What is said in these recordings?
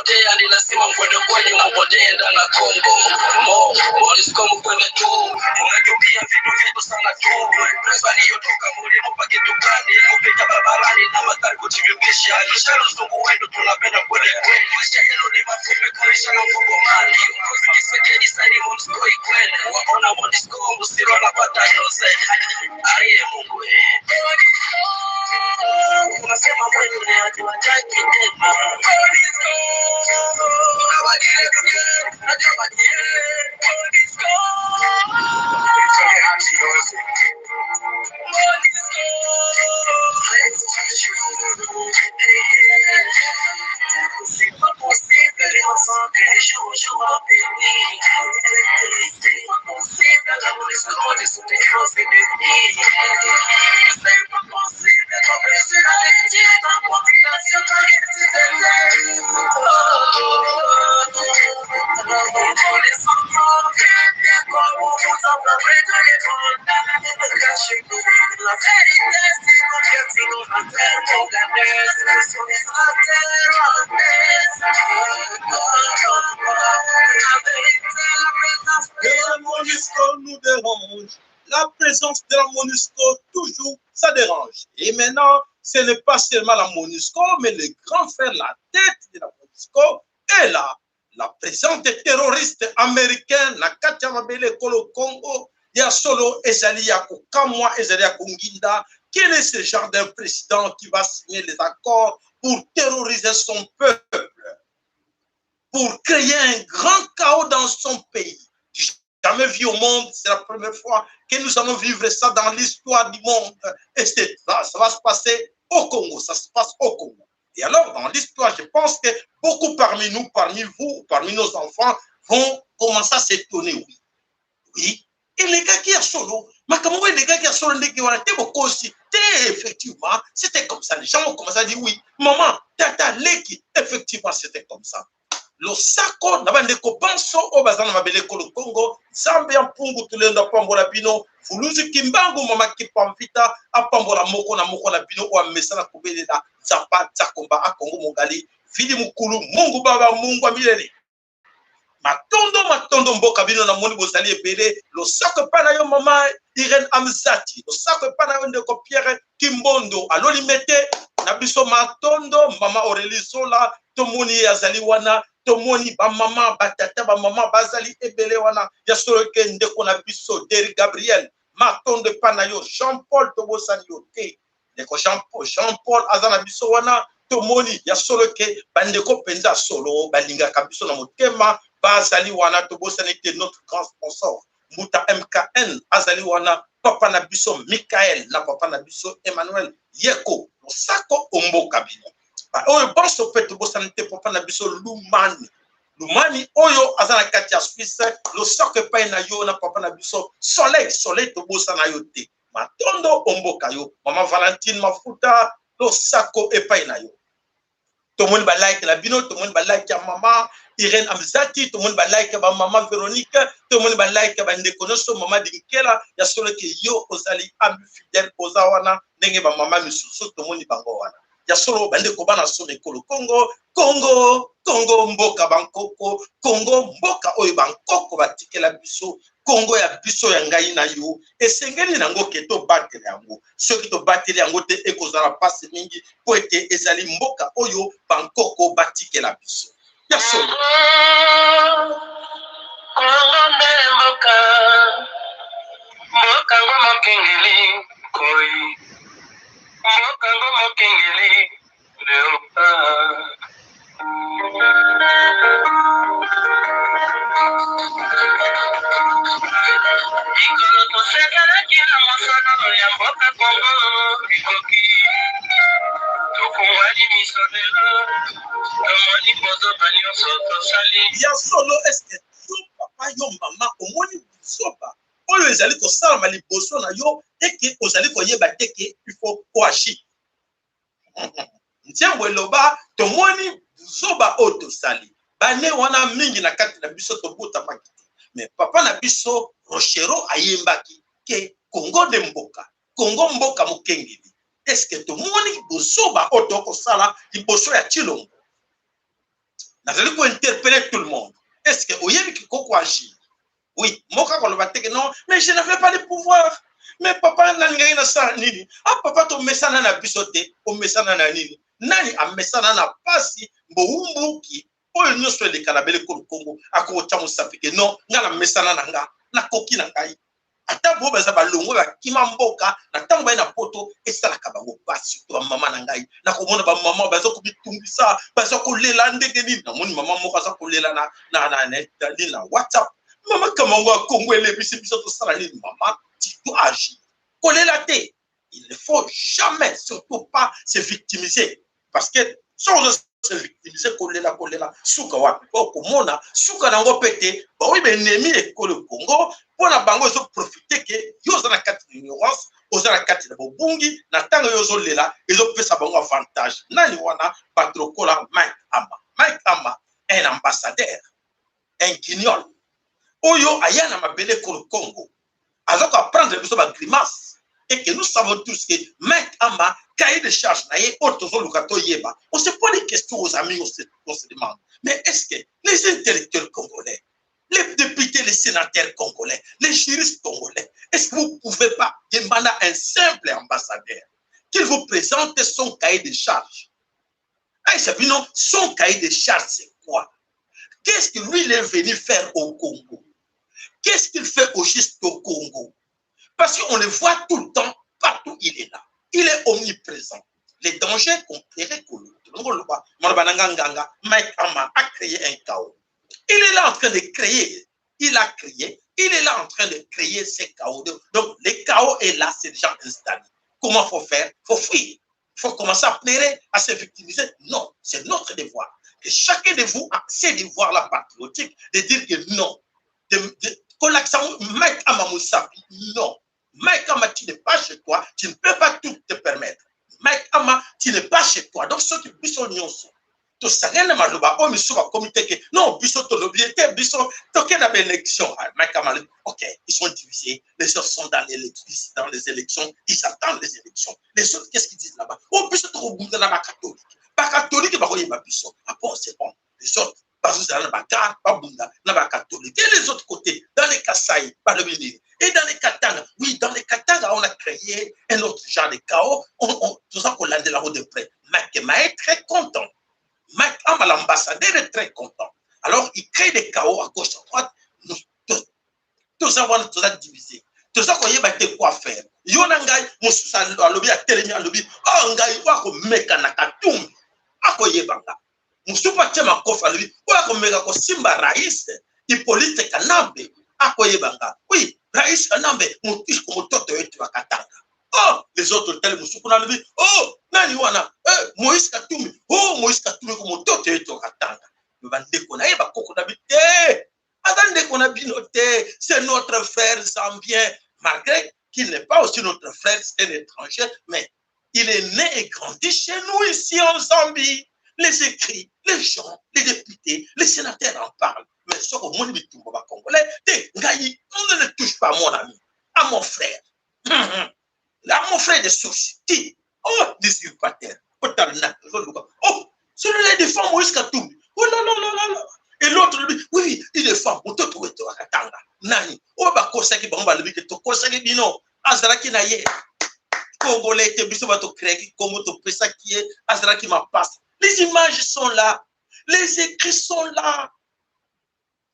Mnapotea ni lazima mkwende kwenye mupotee ndani ya Kongo. Mo, Monisco mkwende tu. Mmetupia vitu vyetu sana tu. Pesa iliyotoka mulimupa kitu gani? Kupita barabarani na magari kujivimbisha. Kisha uzungu wenu tunapenda kweli kweli. Maisha yenu ni mafupi kuisha na mfungomani. Uongozi Kisekedi saini Monisco ikwene. Waona Monisco msiro anapata yose. Aiye Mungu eh. Unasema mwenu ni hatuwataki tena. La MONUSCO nous dérange. La présence de la MONUSCO, toujours, ça dérange. Et maintenant, ce n'est pas seulement la MONUSCO, mais le grand frère, la tête de la MONUSCO est là. La présence des terroristes américains, na kati ya mabele ekolo Congo, ya solo ezali ya kokamwa, ezali ya konginda. Quel est ce genre d'un président qui va signer les accords pour terroriser son peuple, pour créer un grand chaos dans son pays? Jamais vu au monde, c'est la première fois que nous allons vivre ça dans l'histoire du monde. Et c'est ça, ça va se passer au Congo, ça se passe au Congo. Et alors, dans l'histoire, je pense que beaucoup parmi nous, parmi vous, parmi nos enfants, vont commencer à s'étonner. Oui, oui. Elekaki ya solo, makambo oyo elekaki ya solo ndenge wana te, bokosi te. Effectivement, c'était comme ça. Les gens ont commencé à dire oui, maman, tata, leki, effectivement, c'était comme ça. Losako na bandeko banso oyo baza na mabele ekolo Kongo. Nzambe ya mpungu tulendo apambola bino. Fuluzi Kimbangu, mama Kipamvita apambola moko na moko na bino oyo amesana kobelela Nzapa Nzakomba Akongo Mongali Fili Mukulu Mungu Baba Mungu ya milele. Matondo, matondo mboka bino. Namoni bozali ebele. Losako epai na yo, mama Irene Amzati. Losako epai na yo, ndeko Pierre Kimbondo aloli mete na biso. Matondo, mama Aurélie Zola, tomoni ye azali wana. Tomoni bamama, batata, bamama bazali ebele wana. Ya solo ke ndeko na biso Deri Gabriel, matondo epai na yo. Jean Paul, tobosani yo te, ndeko Jean Paul. Jean Paul aza na biso wana. Tomoni ya solo ke bandeko mpenza solo balingaka biso na motema bazali wana. Tobosani te notre grand sponsor Mbuta MKN azali wana, papa na biso Michael na papa na biso Emmanuel Yeko. Losako omboka bino oyo bonso. Mpe tobosani te papa na biso Lumani Lumani oyo aza na kati ya Suisse. Losako epai na yo na papa na biso Soleil. Soleil, tobosana yo te. Matondo omboka yo. Mama Valentine Mafuta, losako epai na yo. Tomoni balike na bino, tomoni balike ya mama Irene Amzati, tomoni balike ya bamama Véronique, tomoni balike ya bandeko nyonso, mama Dinkela. Ya solo ke yo ozali ami fidèle, oza wana ndenge bamama misusu tomoni bango wana. Ya solo, bandeko bana solo ekolo Kongo, Kongo, Kongo mboka bankoko, Kongo mboka oyo bankoko batikela biso, Kongo ya biso, ya ngai na yo, esengeli nango ke tobatela yango. Soki tobateli yango te, ekozala mpasi mingi, mpo ete ezali mboka oyo bankoko batikela biso. Ya solo. Kongo nde mboka, mboka ngo mokengeli koi, mboka ngo mokengeli leopard. Mikolo tosekelaki na mosolo ya mboka Kongo ekoki, tofungwali miso lelo, tomoni bozoba nyonso tosali. Ya solo, eske yo papa, yo mama, omoni buzoba oyo ezali kosalama liboso na yo, eke ozali koyeba te ke il faut koagir? Nzembo eloba tomoni buzoba oyo tosali bane wana. Mingi na kati na biso tobotamaki te, mais papa na biso Rochero ayembaki ke Kongo nde mboka, Kongo mboka mokengeli. Eske tomoni bozoba oyo tokosala liboso ya Chilombo? Nazali kointerpeller tout le monde. Est ce que oyebi ke koko agir? Oui, moko akoloba te ke non, mais je n'avais pas le pouvoir. Mais papa, nalingaki nasala nini? Ah papa, tomesana na biso te. Omesana na nini? Nani amesana na pasi, mbowumbuki oyo nyonso eleka na bele kolo Kongo? Akokotya mosapi ke non, nga namesana na nga, nakoki na ngai. Ata bo baza balongwe, bakima mboka na ntango baye na Poto, esalaka bango pasi. To bamama na ngai, nakomona bamama baza komitungisa, baza kolela ndenge nini. Namoni mama moko aza kolela na WhatsApp: "Mama Kamango ya Kongo elebisi biso, tosala nini?" Mama, tu dois agir. Kolela te. Il ne faut jamais, surtout pas, se victimiser, parce que soki ozo se victimiser, kolela kolela, suka wapi? Po komona suka nango mpe te. Baoyo baennemi ekolo Congo, mpo na bango ezoprofiter ke yo oza na kati na ignorance, oza na kati na bobungi. Na ntango yo ozolela, ezopesa bango avantage. Nani wana? Bato lokola Mike Hammer. Mike Hammer, un ambassadeur, un guignol oyo aya na mabele ekolo Congo, aza koapprendre biso bagrimace. Et que nous savons tous que Mike Hammer, cahier de charge na ye oyo tozoluka toyeba, on se pose des questions aux amis, on se demande: mais est-ce que les intellectuels congolais, les députés, les sénateurs congolais, les juristes congolais, est-ce que vous ne pouvez pas demander à un simple ambassadeur qu'il vous présente son cahier de charge? Aïssa bino, son cahier de charge, c'est quoi? Qu'est-ce que lui, il est venu faire au Congo? Qu'est-ce qu'il fait au juste au Congo? Parce qu'on le voit tout le temps, partout il est là. Il est omniprésent. Les dangers qu'on plairait, Mike Hammer a créé un chaos. Il est là en train de créer. Il a créé. Il est là en train de créer ces chaos. Donc, le chaos est là, c'est déjà installé. Comment faut faire? Il faut fuir. Il faut commencer à pleurer, à se victimiser. Non, c'est notre devoir. Que chacun de vous a ses devoirs-là patriotiques de dire que non. De Mike Hammer mosapi, non. Mike Hammer, tu n'es pas chez toi, tu ne peux pas tout te permettre. Mike Hammer, tu n'es pas chez toi. Donc, ceux qui biso nyonso, tosangani na maloba oyo misusu bakomi te ke non, biso tolobi ete biso toke na baélection. Mike Hammer, ok, ils sont divisés. Les autres sont dans les élections, ils attendent les élections. Les autres, qu'est-ce qu'ils disent là-bas? Oh, biso tokobunda na bacatholique, bacatholique bakoyeba biso. Ah bon, c'est bon. Les autres bazozala na bagare, babunda na bacatholique. Et les autres côtés, dans les Kasaï, balobi nini? Et dans les Katanga? Oui, dans les Katanga, on a créé un autre genre de chaos. Toza kolandela yango de près. Mike Hammer est très content. Mike Hammer, l'ambassadeur, est très content. Alors il crée des chaos à gauche, à droite. Toza wana, toza divisé, toza koyeba te quoi faire. Yo na ngai, mosusu alobi, atelemi, alobi: "Oh, ngai oyo akomeka na Katumbi akoyeba nga." Mosusu atie makofi, alobi: "Oyo akomeka kosimba Raïs Hippolyte Kanambe akoyeba nga." Oui, Raïs Kanambe motiko mototo oyo bakatanga. Oh, les autres tele, mosusu kuna alobi: "Oh, nani wana? Eh, Moïse Katumbi. Oh, Moïse Katumbi ko mototo oyo tokatanga." Bandeko na ye, bakoko na bi te, aza ndeko na bino te. C'est notre frère zambien. Malgré qu'il n'est pas aussi notre frère, c'est un étranger, mais il est né et grandi chez nous ici en Zambie. Les écrits, les gens, les députés, les sénateurs en parlent. Mais soki omoni bitumba bacongolais te, ngai, on ne touche pas à mon ami, à mon frère, là, mon frère de source qui, oh, l'usurpateur, otala na ozoluka. Oh, celui-là, il défend Moïse Katumbi. Oh non, non, non, non, non. Et l'autre lui, oui, il défend mototo weto akatanga. Nani oyo bakosaki bango? Balobi ke tokosaki bino, azalaki na ye congolais te. Biso bato créaki Congo, topesaki ye, azalaki mapasa. Les images sont là, les écrits sont là.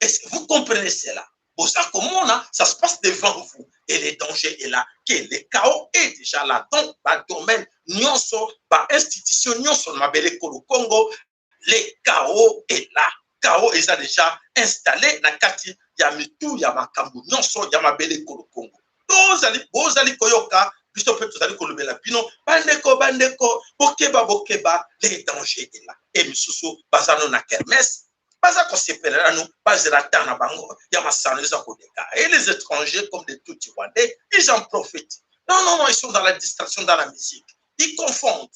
Est-ce que vous comprenez cela? Boza komona, ça se passe devant vous. Et le danger est là, que le chaos est déjà là. Donc badomaine nyonso, bainstitution nyonso na mabele kolo Congo, le chaos est là. Chaos eza déjà installé na kati ya mitu ya makambo nyonso ya mabele kolo Congo. Tozali, bozali koyoka biso mpe tozali kolobela bino. Bandeko, bandeko, bokeba, bokeba, le danger est là. E misusu baza no na kermesse, baza kosepela nanu, bazela temps na bango ya masano eza koleka. Et les étrangers comme des Tutsi rwandais, ils en profitent. Non, non, non, ils sont dans la distraction, dans la musique. Ils confondent.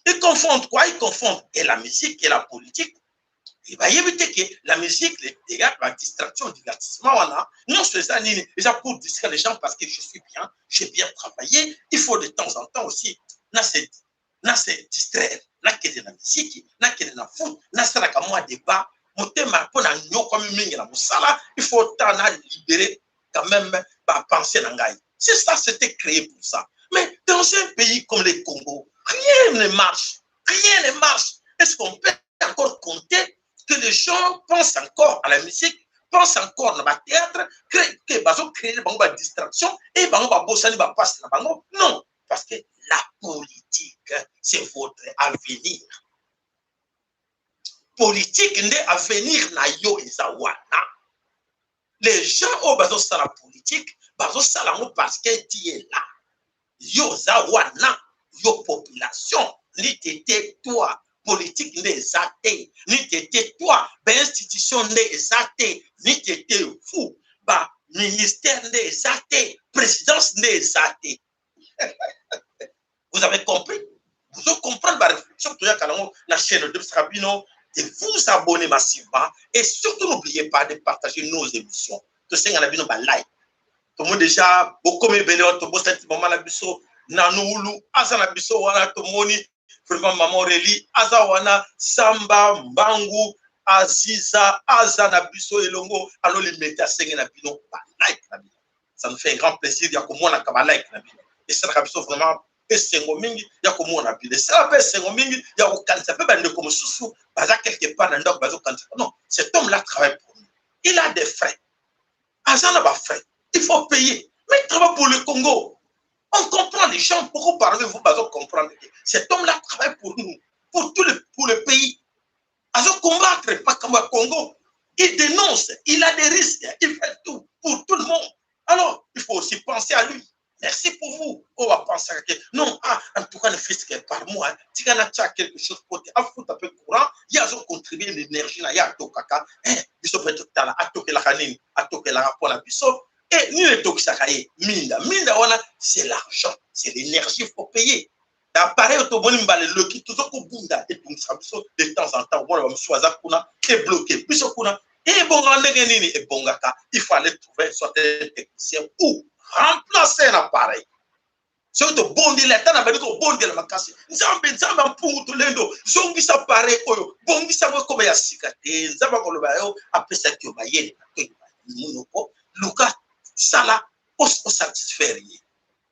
Ils confondent quoi? Ils confondent et la musique et la politique. Et bayebi te ke la musique, le théâtre, la distraction, le divertissement wana nyonso eza nini? Eza pour distraire les gens. Parce que je suis bien, j'ai bien travaillé, il faut de temps en temps aussi na se Na se distraire, nakende na miziki, nakende na foot, nasalaka mwa débat motema mpo na nyokwami mingi na mosala. Il faut ta na libérer quand même bapensées na ngai. C'est ça, c'était créé pour ça. Mais dans un pays comme le Congo, rien ne marche, rien ne marche. Est-ce qu'on peut encore compter que les gens pensent encore à la musique, pensent encore na bathéâtre, que bazocréer bango badistraction et bango babosani bapasi na bango? Non, parce que la politique, c'est votre avenir. Politique nde avenir na yo eza wana. Les gens oyo bazosala politique, bazosala yango parce que tu es là, yo oza wana, yo population. Nitete toi politique nde eza te, nitete toi bainstitution nde eza te, nitete vous baministère nde eza te, présidence nde eza te. Vous avez compris? Vous comprendre baréflexion toyaka nango na chaîne de bino, de vous abonner massivement et surtout n'oubliez pas de partager nos émissions. Tosenga na bino balike. Tomoni déjà bokomi ebele wana. Tobosani mama na biso Nanuulu aza na biso wana. Tomoni vraiment mama Aurélie aza wana, Samba Mbangu Aziza aza na biso elongo. Alolimete asenge na bino balike na bino. Ça nous fait un grand plaisir ya komonaka balike na bino. Esalaka biso vraiment esengo mingi ya komona bino. Esala mpe esengo mingi ya kokanisa mpe bandeko mosusu baza quelque part na ndako, bazokanisa: non, cet homme là travaille pour nous, il a des frais, aza na bafrais, il faut payer, mais il travaille pour le Congo. On comprend les gens, beaucoup parmi vous bazo comprendre que cet homme là travaille pour nous, pour tout le, pour le pays. Azo combattre makambo ya Congo, il dénonce, il a des risques, il fait tout pour tout le monde. Alors il faut aussi penser à lui. Merci pour vous. On va penser que non, ah, en tout cas, ne fût que par mois, tu as quelque chose pour te afuta peu courant, il y a contribuer l'énergie na ya tokaka, eh, biso peut tala atokelaka nini, atokelaka pona biso et nini etokisaka ye minda minda wana, c'est l'argent, c'est l'énergie, faut payer. Appareil tomoni mbala eloki, toza kobunda, etungisa biso de temps en temps. Omona bamosusu aza kuna, ebloqué biso kuna. Ebongaka ndenge nini ebongaka? Il faut aller trouver soit un technicien ou remplacer un appareil. Soki tobondeli, ata na bandi kobondela makasi: Nzambe, Nzambe mpungu tolendo, zongisa appareil oyo, bongisa yango ekoma ya sika te. Nzambe akoloba: yo apesaki yo mayele, monoko, luka sala osatisfaire ye.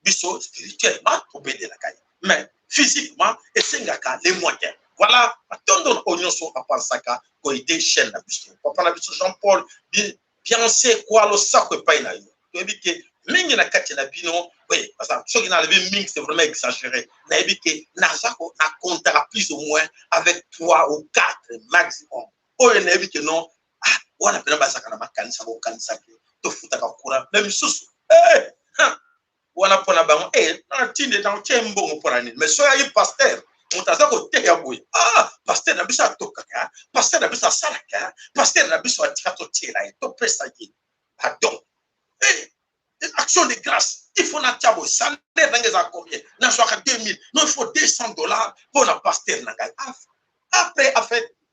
Biso spirituellement tobendelaka ye, mais physiquement esengaka les moyens. Voilà, matondo oyo nyonso apansaka koaider chaîne na biso. Papa na biso Jean Paul Bianse kwa, losako epai na yo. Toyebi ke mingi na kati na bino, oui, soki nalobi mingi, c'est vraiment exagéré. Nayebi ke naza nakontaka plus ou moins avec trois ou quatre maximum oyo nayebi ke non, ah, wana mpena bazalaka na makanisa kokanisa ke tofutaka courant. Mais misusu, eh, wana mpona bango, eh, natinde natie mbongo mpona nini? Mais soki ayi pasteur, moto aza koteya boye: ah, pasteur na biso atokaka, pasteur na biso asalaka, pasteur na biso atika, totiela ye, topesa ye pardon, eh, action de grâce, il faut natia boye. Salaire ndenge eza combien? Nazwaka 2000. Non, il faut 200 $ mpona pasteur na ngai. Après,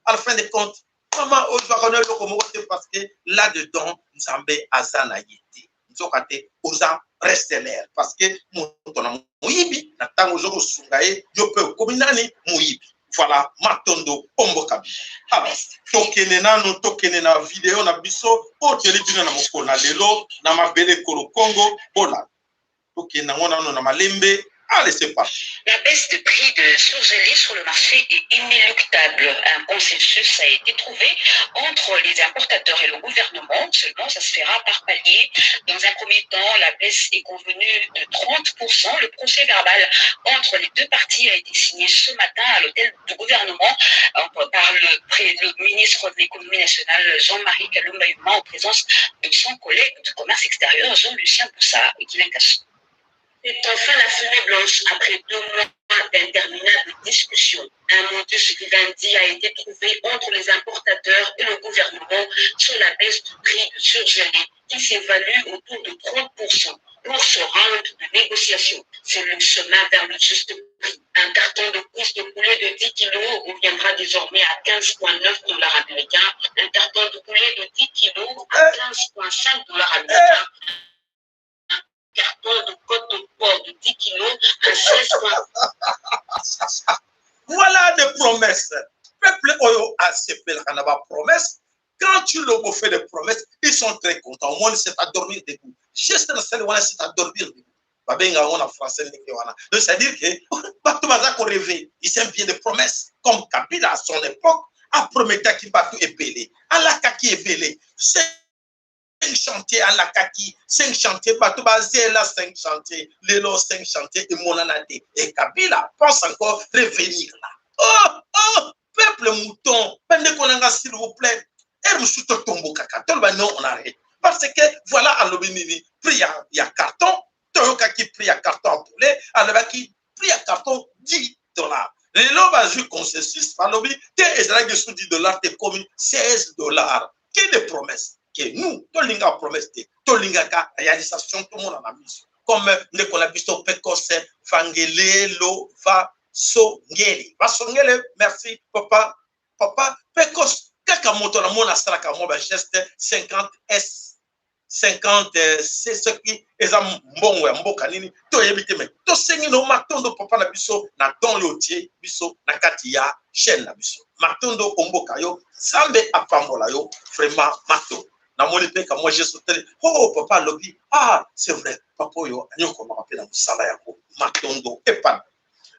à la fin de compte, mama, ozwaka na eloko moko te, parce que là dedans Nzambe aza na ye te. Nzoka te oza receleur, parce que moto na moyibi na ntango oza kosunga ye, yo mpe okomi nani? Moyibi. Voilà, matondo omboka bino. Alors tokende nanu, tokende na video na biso oyo toyeli bino na mokolo na lelo na mabele ekolo Congo. Bolanda, tokende yango nano na malembe. Allez, c'est parti. La baisse de prix de surgelés sur le marché est inéluctable. Un consensus a été trouvé entre les importateurs et le gouvernement. Seulement, ça se fera par palier. Dans un premier temps, la baisse est convenue de 30%. Le procès verbal entre les deux parties a été signé ce matin à l'hôtel du gouvernement par le ministre de l'économie nationale, Jean-Marie Kalumba, en présence de son collègue du commerce extérieur, Jean-Lucien Boussa et Guilain. C'est enfin la fumée blanche après 2 mois d'interminables discussions. Un modus vivendi a été trouvé entre les importateurs et le gouvernement sur la baisse du prix de surgelé qui s'évalue autour de 30% pour ce round de négociation. C'est le chemin vers le juste prix. Un carton de couche de poulet de 10 kilos reviendra désormais à 15,9 $ américains. Un carton de poulet de 10 kilos à 15,5 $ américains. Un carton de côte de porc de 10 kilos à 16, Voilà des promesses. Peuple oyo asepelaka na ba promesses. Quand tu leur fais des promesses, ils sont très contents. Au moins, c'est à dormir debout. Geste na sali wana, c'est à dormir debout. Babenga yango na français ndenge wana. Donc, c'est-à-dire que bato baza korêver. Ils aiment bien des promesses. Comme Kabila à son époque, aprometaki bato ebele. Alakaki ebele. Cinq chantier alakaki, cinq chantier, bato bazela cinq chantier. Lelo cinq chantier emonana te. Et Kabila pense encore revenir là. Oh, oh, peuple mouton, bandeko na nga, s'il vous plaît. Heure mosusu totombokaka, toloba non, on arrête. Parce que voilà, alobi nini? Prix ya carton, toyokaki prix ya carton ya poulet, alobaki prix ya carton 10 dollars. Lelo bazwi consensus, balobi te ezalaki su 10 dollars te, ekomi 16 dollars. Que de promesses! Que nous, tolingaka promesse te, tolingaka réalisation, tomona na miso. Comme ndeko na biso Pekose Vangelelo Vasongeli, Vasongele, merci papa, papa Pekos. Kaka moto namona asalaka mwa bageste 50 s 50 c, soki eza mbongo ya mboka nini toyebi te, mais tosengi no matondo, papa na biso, na don oyo otie biso na kati ya chaîne na biso. Matondo omboka yo, Nzambe apambola yo vraiment. Matondo namoni mpe kamwa geste tele. Oh, papa alobi: ah, c'est vrai, papa oyo anyokomaka mpe na mosala yango. Matondo epana.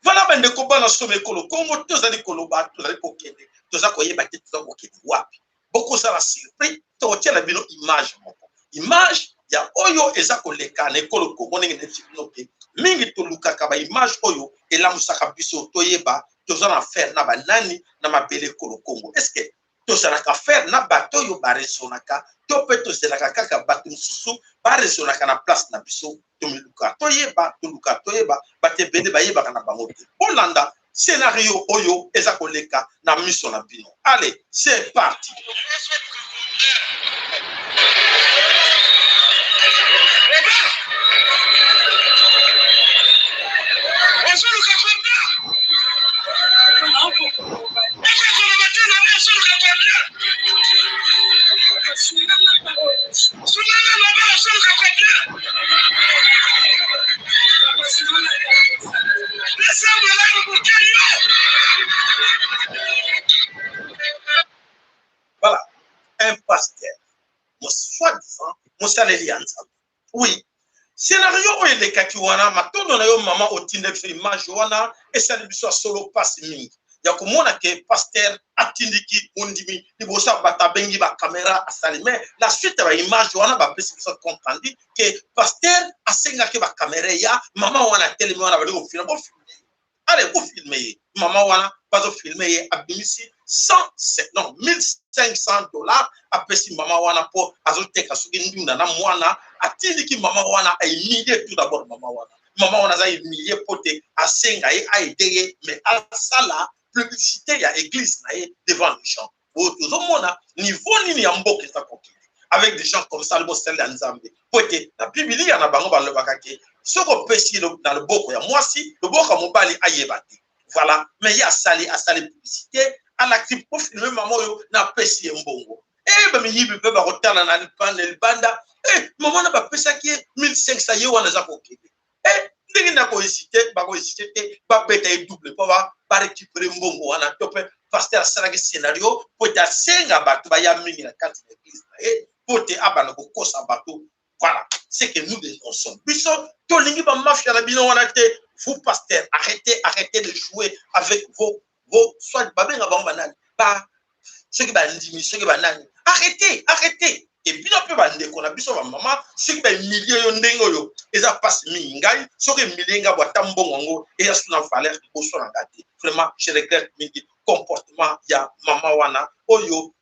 Voilà, bandeko bana somo ekolo Kongo, tozali koloba, tozali kokende, toza koyeba te toza kokende wapi. Bokozala surpris, tokotiela bino image moko, image ya oyo eza koleka na ekolo Kongo. Ndenge neti bino ke mingi tolukaka baimage oyo elamusaka biso, toyeba toza na affaire na banani na mabele ekolo Kongo. Est ce que tozalaka affaire na bato oyo baraisonnaka, to mpe tozelaka kaka bato mosusu baraisonnaka na place na biso? Tomiluka toyeba, toluka toyeba. Bato ebele bayebaka na bango te. Bolanda scénario oyo eza koleka na miso na bino. Allez, c'est parti. Ozoluka combien? Okokoloba te na ozoluka combien? Sungana mabe, ozoluka combien? Pesa malamu mokeli yo. Voilà un pasteur, soi-disant mosaleli ya Nzambe. Oui, scénario oyo elekaki wana, matondo na yo mama otinda biso image wana. Esali biso ya solo mpasi mingi ya komona ke pasteur atindiki mondimi liboso ya bato, abengi bacaméra, asali. Mais la suite ya baimage wana bapesi biso compte rendu ke pasteur asengaki bacaméra ya mama wana atelemi wana, bali kofilmer, bofilmer, allez, bofilmer ye. Mama wana bazofilmer ye, abimisi 100, non, 1500 dollars, apesi mama wana mpo azoteka soki ndunda na mwana. Atindiki mama wana, ahumilie tout d'abord mama wana. Mama wana aza humilie mpo te asenga ye aide ye, mais asala publicité ya église na ye devant les gens. Oyo tozomona niveau nini ya mboka eza kokende avec des gens comme ça. Bosala ya Nzambe, po ete na Bibilia na bango balobaka ke soki opesi na loboko ya mwasi, loboko ya mobali ayeba te. Voilà, mais ye asali publicité, alakisi bofilmer mama oyo, napesi ye mbongo. E bamiyibi mpe bakotala na libanda. E mama wana bapesaki ye 1500, ye wana aza kokende. E ndenge na kohésiter, bakohésiter te, babeta ye double mpo barécupérer mbongo wana. To mpe pasteur asalaki scénario mpo ete asenga bato baya mingi na kati na église na ye, mpo te abanda kokosa bato. Voilà ce que nous dénonçons. Biso tolingi bamafia na bino wana te. Vous, pasteur, arrêtez, arrêtez de jouer avec vos soit babenga bango banani, ba soki bandimi, soki banani. Arrêtez, arrêtez. E bino mpe bandeko na biso bamama, soki bahumilie yo ndenge oyo, eza mpasi mingi. Ngai soki humilie ngai, bwata mbongo yango eza su na valeur liboso na ngai te. Vraiment, je regrette mingi comportement ya mama wana oyo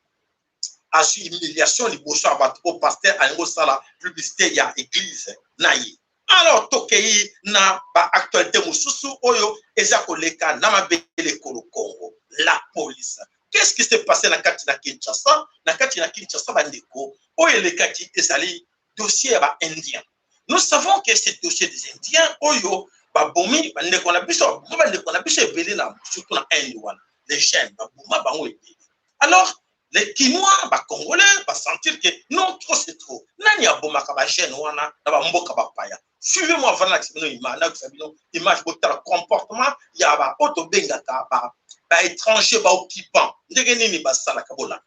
azwi humiliation liboso ya bato po pasteur alingi osala publicité ya église na ye. Alors tokei na baactualité mosusu oyo eza koleka na mabele ekolo Congo. La police, qu'est-ce qui s'est passé na kati na Kinshasa? Na kati na Kinshasa, bandeko, oyo elekaki ezali dossier ya baindien. Nous savons que ce dossier des Indiens oyo babomi bandeko na biso, baboma bandeko na biso ebele na surtout na Inde wana, les jeunes baboma bango ebele. Alors Les Kinois, ba Congolais, ba sentir que non, trop c'est trop. Nani abomaka ba jeune wana na ba mboka ba paya. Suivez-moi avant na bino image, na bino image botala comportement ya ba oyo tobengaka ba étranger, ba occupant. Ndenge nini basalaka bolanda.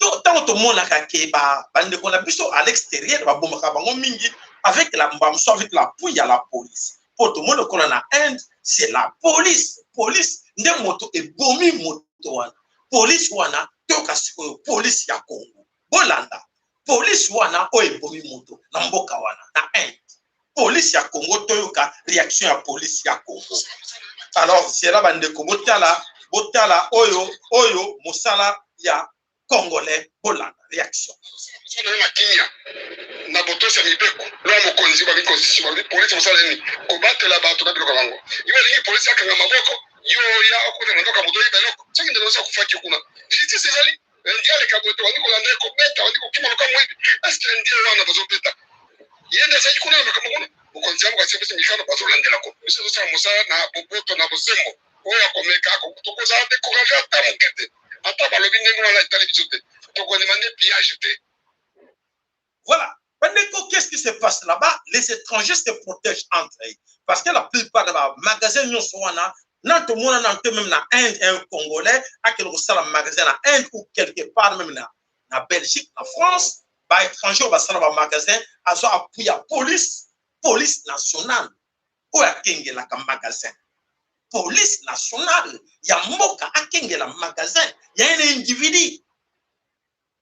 Ntango tomonaka ke bandeko na biso à l'extérieur babomaka bango mingi avec la bamosusu avec l'appui ya la police. Po tomoni lokola na Inde, c'est la police. Police nde moto ebomi moto wana. Police wana, toyoka sikoyo police ya Congo. Bolanda police wana oyo ebomi moto na mboka wana na Inde. Police ya Congo, toyoka réaction ya police ya Congo. Alors zela bandeko, botala, botala oyo mosala ya Congolais, bolanda réaction. Mosala na kimia na botosi ya mibeko lwa mokonzi babi constitution babi polisi mosala nini kobatela bato na biloko bango. Yo olingi polisi akanga maboko, yo ya okota na ndoka moto oyeba eloko soki ndeko osi akufaki kuna. Justice ezali ndie aleka boye te, bandi kolanda ye kobeta, bandi kokima loka moyibi. Eske ndie wana bazobeta ye nde azalaki kuna na makambo kuna? Mokonzi ya mboka apesi mikano, bazolandela ko biso tozosala mosala na boboto na bosembo. Oyo akomeka tokozala découragé ata moke te, ata balobi ndenge wana etali biso te, tokondima nde pillage te. Voilà. Bandeko, qu'est-ce qui se passe là-bas? Les étrangers se protègent entre eux. Parce que la plupart des magasins nyonso wana, na tomona na te même na Inde, un Congolais akende kosala magasin na Inde ou quelque part même na Belgique, na France, ba étranger oyo basala ba magasin azwa appui ya police, police nationale oyo akengelaka magasin. Police nationale ya mboka akengela magasin ya un individu.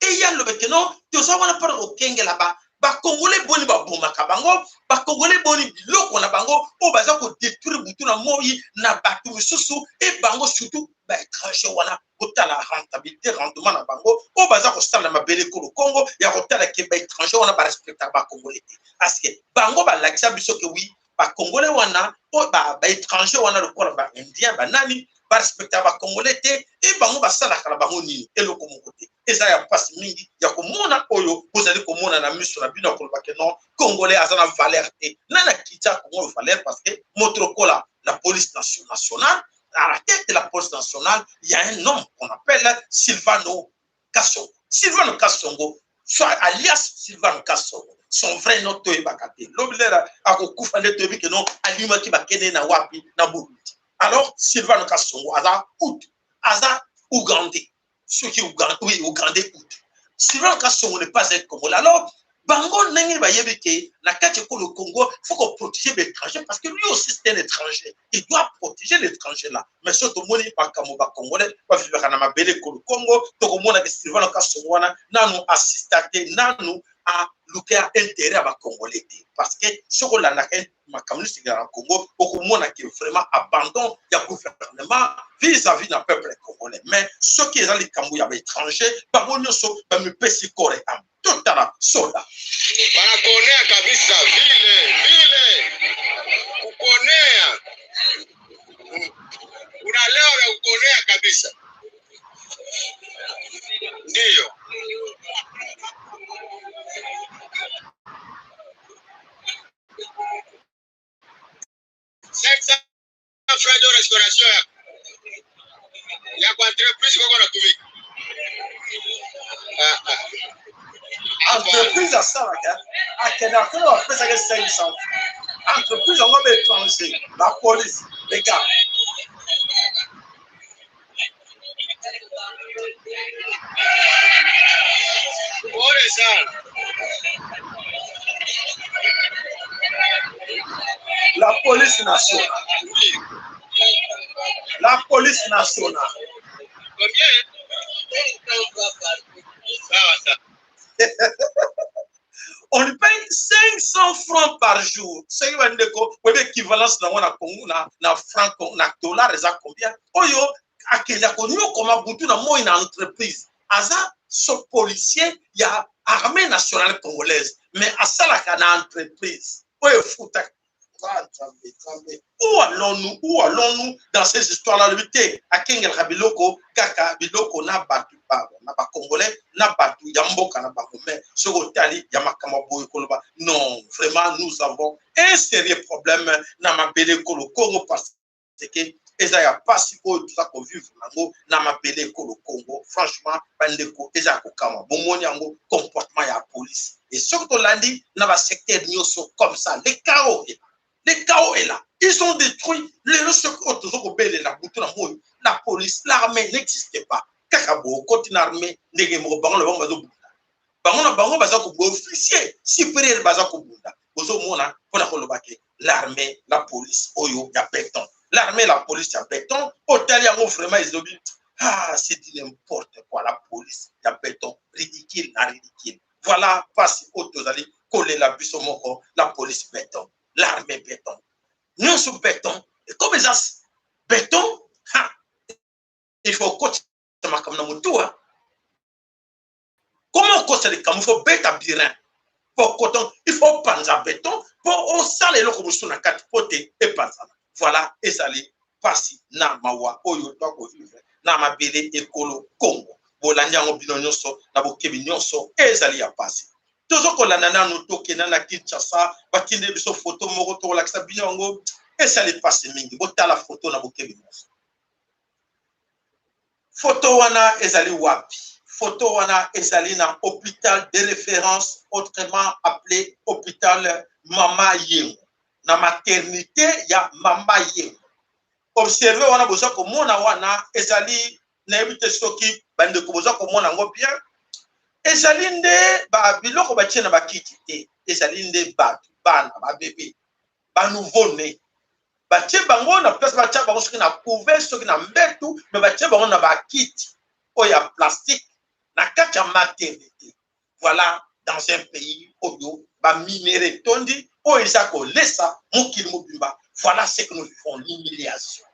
Eya lobeke non, toza wana mpona kokengela bakongole boni babomaka bango, bakongole boni biloko na bango oyo baza kodétruire butu na moi na bato misusu e bango, surtout baétranger wana. Kotala rentabilité, rendement na bango oyo baza kosala na mabele ekolo Congo, ya kotala ke baétranger wana barespectaka bakongole te, parce que bango balakisa biso ke oui, bakongole wana oyo baétranger wana lokola baindien, banani, barespectaka bakongole te. E bango basalaka na bango nini? Eloko moko te. Eza ya mpasi mingi ya komona oyo bozali komona na miso na bino, ya koloba ke non, Congolais aza na valeur te. Nani akitia Congo valeur? Parce que moto lokola la police nationale, à la tête de la police nationale, il y a un homme qu'on appelle Sylvano Kasongo. Sylvano Kasongo, soit alias Sylvano Kasongo, son vrai nom toyebaka te. Lobi lera akokufa nde toyebi ke non, alimaki, bakende na wapi, na Burundi. Alors Sylvano Kasongo aza Hutu, aza Ougandais, soki Ougandais, oui, Ougandais Hutu. Sylvano Kasongo n'est pas un Congolais. Alors bango ndenge bayebi ke na kati ekolo Congo, faut koprotéger baétranger, parce que lui aussi c'est un étranger, il doit protéger l'étranger là. Mais so tomoni makambo bacongolais bavivaka na mabele ekolo Congo, tokomona ke Sylvano Kasongo wana nanu assista te, nanu aluka intérêt ya bacongolais te, parce que soki olandaka makambo nyonso ekela na Congo, okomona ke vraiment abandon ya gouvernement vis-à-vis na peuple congolais. Mais soki eza likambo ya baétranger, bango nyonso bamipesi corps et âme. Totala soda. Wanakuonea kabisa vile vile, kukuonea, unalewa vya kukuonea kabisa, ndiyo. 500 francs de restauration ya kwa entreprise koko natumika. Ah, ah. Entreprise asalaka, akendaka kuna, bapesaka 500. Entreprise yango baétranger, la police, les gars. Pole sana. La police nationale, la police nationale. Combien? Sawa sawa. On lui paye 500 francs par jour. Soki bandeko oyebi équivalence nango na Congo, na franc, na dollar, eza combien? Oyo akenda konyokoma butu na moi na entreprise, aza so policier ya armée nationale congolaise, mais asalaka na entreprise oyo efutaka. Nzambe, Nzambe, où allons-nous? Où allons-nous dans ces histoires-là? Lobi te akengelaka biloko, kaka biloko na bato, na bacongolais, na bato ya mboka na bango. Mais soki otali ya makambo ya boye, koloba non, vraiment nous avons un sérieux problème na mabele ekolo Congo, parce que Eza ya pasi oyo toza kovivre nango na mabele ekolo Congo. Franchement, bandeko, eza ya kokamwa. Bomoni yango, comportement ya police. Et soki tolandi na basecteur nyonso comme ça, le chaos est là, le chaos est là. Ils ont détruit. Lelo soki oyo toza kobelela butu na moi, la police, l'armée n'existe pas. Kaka bookoti na armée, ndenge moko, bango na bango bazobunda, bango na bango baza kobunda, officier supérieur baza kobunda. Bozomona mpona koloba ke l'armée, la police oyo ya béton, l'armée, la police ya béton, otali yango vraiment, ezobi, ah, c'est du n'importe quoi. La police ya béton, ridicule na ridicule. Voilà mpasi oyo tozali kolela biso moko. La police béton, l'armée béton, nyonso béton. Comme eza béton, ha, il faut okotisa makambo na motuwa. Comment okosa likambo? Il faut beta burin po coton, il faut panza béton mpo osala eloko mosusu na kati mpo te epanzana. Voilà, ezali mpasi na mawa oyo toakovivre na mabele ekolo Congo. Bolandi yango bino nyonso na bokebi nyonso, ezali ya mpasi. Tozokolanda nanu, tokenda na Kinshasa, batindeli biso foto moko, tokolakisa bino yango. Esali mpasi mingi. Botala foto na bokebi nyonso. Foto wana ezali wapi? Foto wana ezali na hôpital de référence, autrement appelé hôpital Mama Yengo, na maternité ya Mama Yengo. Observe wana, boza komona wana ezali, nayebi te soki bandeko boza komona yango bien, ezali nde biloko batie na bakiti te, ezali nde bato, bana, babebe, banouveau né. Batie bango na place, batia bango soki na couveuse, soki na mbetu, mais batie bango na bakiti oyo ya plastique na kati ya maternité. Voilà, dans un pays oyo baminerais etondi, oyo eza kolesa mokili mobimba, voilà ce que nous vivons, l'humiliation.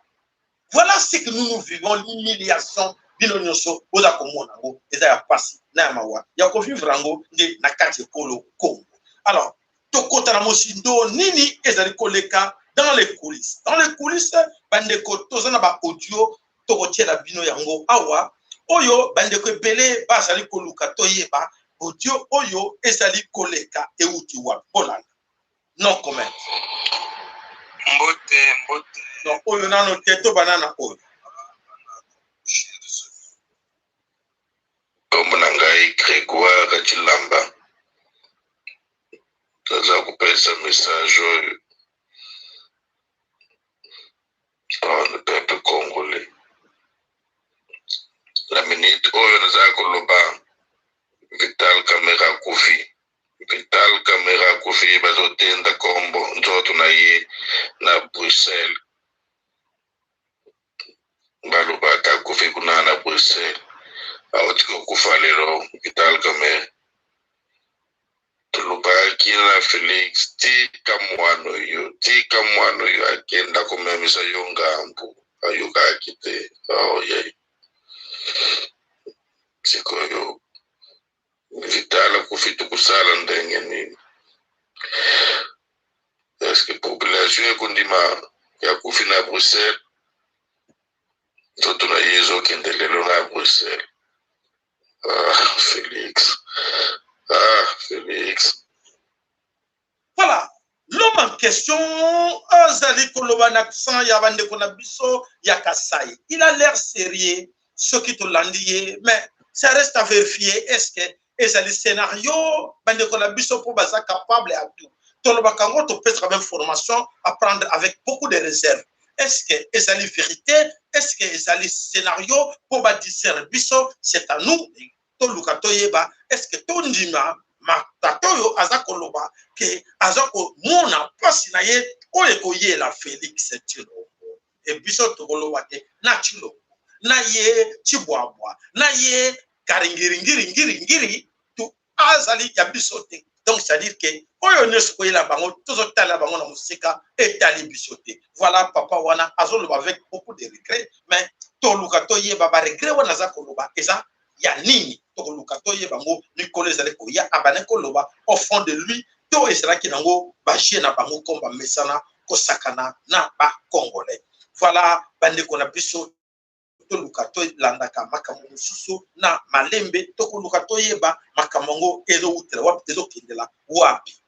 Voilà ce que nous, nous vivons, l'humiliation. Bino nyonso boza komona yango, eza ya pasi na ya mawa ya kovivre yango nde na kati ekolo Congo. Alors tokota na mosindo, nini ezali koleka dans les coulisses? Dans les coulisses, bandeko, toza na baaudio, tokotiela bino yango awa, oyo bandeko ebele bazali koluka toyeba audio oyo ezali koleka euti wapi. Bolanda, no comment. Mbote, mbote. Non, oyo nano te, tobana na oyo. Nkombo na ngai Grégoire Chilamba. Naza kopesa message oyo le peuple congolais. Na minute oyo naza koloba, Vital Kamerhe akufi. Vital Kamerhe akufi, bazotenda kombo nzoto na ye na Bruxelles. Balobaka akufi kuna na Bruxelles, awuti kokufa lelo Vital Kamerhe. Tolobaki na Félix, tika mwana oyo, tika mwana oyo akenda komemisa yo ngambu, ayokaki te. Oh, ye sikoyo Vital akufi, tokosala ndenge nini? Est-ce population ekondima akufi na Bruxelles? Nzoto na ye ezokende lelo na Bruxelles. Ah, Félix, ah, Félix. Voilà, l'homme en question azali koloba na accent ya bandeko na biso ya Kasai. Il a l'air sérieux soki tolandi ye, mais ça reste à vérifier. Est ce que ezali scénario? Bandeko na biso mpo baza capable ya tout, tolobaka yango, topesaka information à prendre avec beaucoup de réserve. Est ce que ezali vérité? Est ce que ezali scénario mpo badistraire biso? C'est à nous toluka toyeba. Est ce que tondima tata oyo aza koloba ke aza komona mpasi na ye oyo ekoyela Félix Tshilombo? E biso tokoloba te na Tshilombo na ye Tshibwabwa na ye karingiringiringiringiri tu azali ya biso te. Donc, c'est à dire ke oyo nyonso koyela bango, tozotala bango na mosika, etali biso te. Voilà, papa wana azoloba avec beaucoup de regret, mais toluka toyeba baregret wana aza koloba eza ya nini. Tokoluka toyeba yango mikolo ezali koya. Abandi koloba au fond de lui to ezalaki nango bajeu na bango, comme bamesana kosakana na bacongolais. Voilà, bandeko na biso, toluka tolandaka makambo mosusu na malembe, tokoluka toyeba makambo yango ezowutela wapi, ezokendela wapi.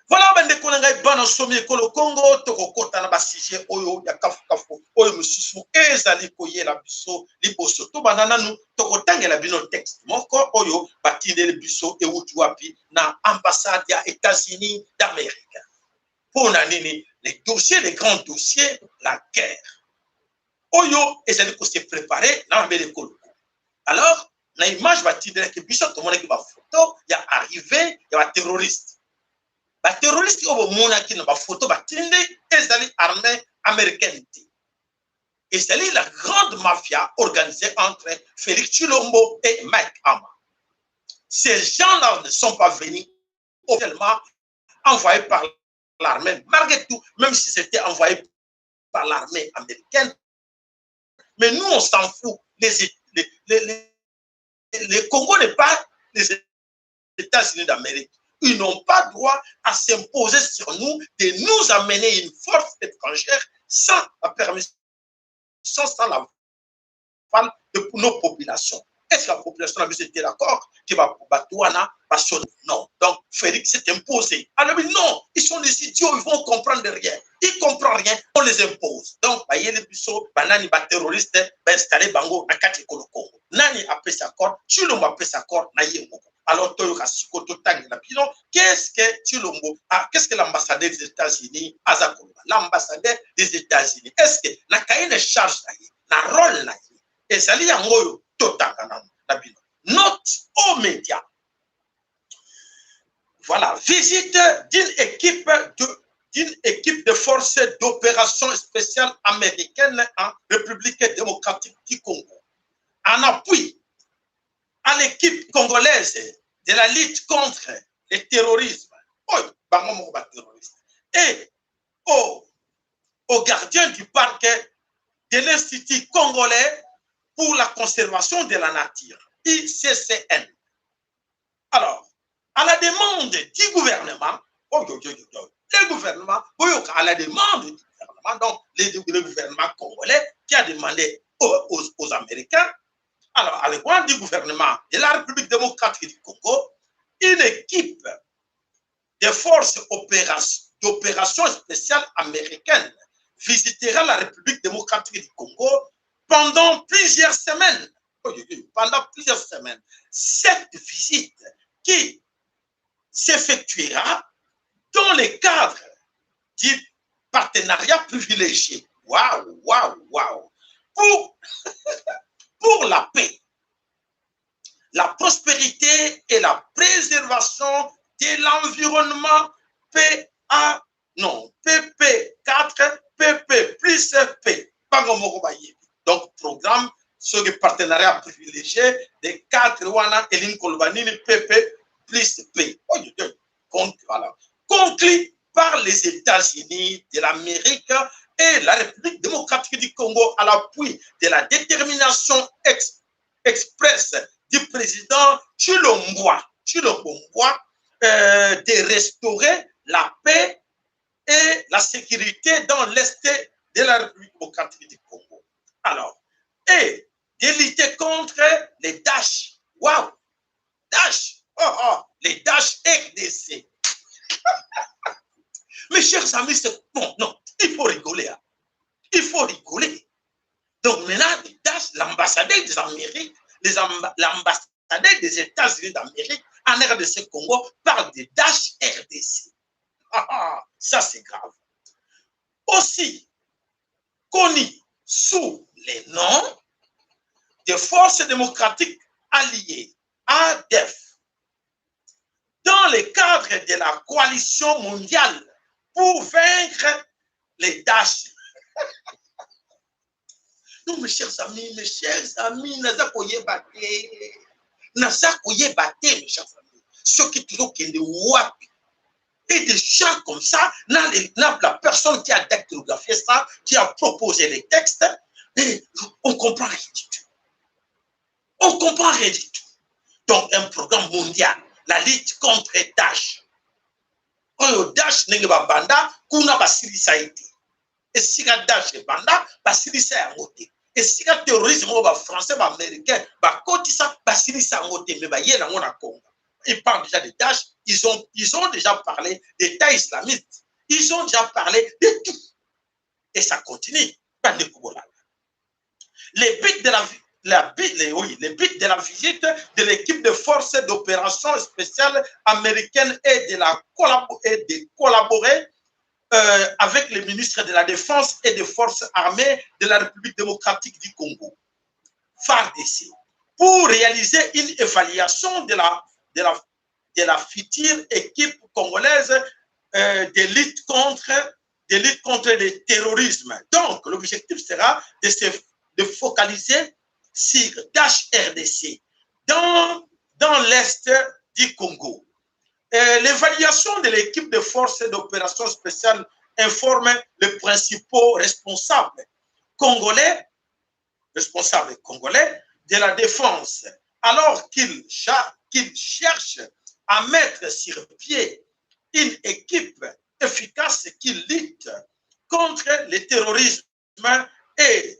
Voilà, bandeko na ngai bana somi ekolo Congo, tokokota na basujet oyo ya kafukafu oyo mosusu ezali koyela biso liboso. Tobanda nanu, tokotangela bino texte moko oyo batindeli biso, ewuti wapi? Na ambassade ya États-Unis d'Amérique. Mpo na nini? Les dossiers, les grands dossiers, la guerre oyo ezali kose préparer na mabele ekolo. Alors, na image batindelaki biso, tomonaki bafoto ya arrivée ya baterroriste. Baterroriste oyo bomonaki na bafoto batindi ezali armée américaine te, ezali la grande mafia organisée entre Félix Tshilombo et Mike Hammer. Ces gens-là ne sont pas venus officiellement envoyés par l'armée, malgré tout, même si c'était envoyé par l'armée américaine. Mais nous, on s'en fout. Les Congo n'est pas les États-Unis d'Amérique. Ils n'ont pas droit à s'imposer sur nous, de nous amener une force étrangère sans la permission, sans la de nos populations. Est-ce que la population a été d'accord que bato wana basone? Non. Donc Félix s'est imposé. Alors non, ils sont des idiots, ils vont comprendre rien. Ils ne comprennent rien, on les impose. Donc bayeli biso banani? Baterroriste, bainstalle bango na kati ekolo Congo. Nani apesi accord? Tshilombo apesi accord na ye moko. Alors toyoka siko, totangela bino qu'est-ce que Tshilombo, ah, qu'est-ce que l'ambassadeur des États-Unis aza koloba. L'ambassadeur des États-Unis, est-ce que na cahier de charge na ye, na rôle na ye, ezali yango oyo? Totanga nano na bino. Note aux médias. Voilà, visite d'une équipe de forces d'opération spéciale américaine en République démocratique du Congo. En appui à l'équipe congolaise de la lutte contre le terrorisme, oh, bango moko ba terroriste, et au gardien du parc de l'Institut congolais pour la conservation de la nature, ICCN. Alors, à la demande du gouvernement, oh, le gouvernement, à la demande du gouvernement, donc le gouvernement congolais qui a demandé aux Américains, alors à la demande du gouvernement de la République démocratique du Congo, une équipe des forces d'opération spéciales américaines visitera la République démocratique du Congo pendant plusieurs semaines. Pendant plusieurs semaines. Cette visite qui s'effectuera dans le cadre du partenariat privilégié. Waouh, waouh, waouh. Pour la paix, la prospérité et la préservation de l'environnement PA, non, PP4, PP plus P. Donc, programme sur le partenariat privilégié de 4 wana elingi koloba nini? PP plus P. Oh, voilà. Conclu par les États-Unis de l'Amérique et la République démocratique du Congo à l'appui de la détermination expresse du président Tshilombo, Tshilombo de restaurer la paix et la sécurité dans l'Est de la République démocratique du Congo. Alors, et de lutter contre les Daesh. Waouh! Daesh! Oh, les Daesh RDC. Mes chers amis, c'est bon, non, il faut rigoler. Hein. Il faut rigoler. Donc maintenant, les Daesh, l'ambassadeur des Amériques, l'ambassadeur des États-Unis d'Amérique en RDC Congo parle de Daesh RDC. Ah, ah, ça c'est grave. Aussi connu sous les noms des forces démocratiques alliées, ADF, dans le cadre de la coalition mondiale pour vaincre les Daesh. Non, mes chers amis, naza koyeba te, naza koyeba te, mes chers amis, soki tozokende wapi. Et des gens comme ça, la personne qui a dactylographié ça, qui a proposé les textes, et on comprend rien du tout. On comprend rien du tout. Donc, un programme mondial, la lutte contre Daesh. Oyo Daesh ndenge babanda kuna, basilisa ye te. Esika Daesh ebanda, basilisa yango te. Esika terrorisme oyo bafrançais, baaméricain bakotisa, basilisa yango te, mais bayela yango na Congo. Ils parlent déjà de Daesh, ils ont déjà parlé d'État islamiste, ils ont déjà parlé de tout. Et ça continue. Les buts de la, la, les, oui, les buts de la visite de l'équipe de forces d'opération spéciale américaine est de collaborer avec le ministre de la Défense et des Forces armées de la République démocratique du Congo, FARDC, pour réaliser une évaluation de la future équipe congolaise de lutte contre le terrorisme. Donc, l'objectif sera de se focaliser sur Dash RDC dans l'est du Congo. L'évaluation de l'équipe de forces d'opération spéciale informe les principaux responsables congolais de la défense, alors qu'ils qu cherchent à mettre sur pied une équipe efficace qui lutte contre le terrorisme et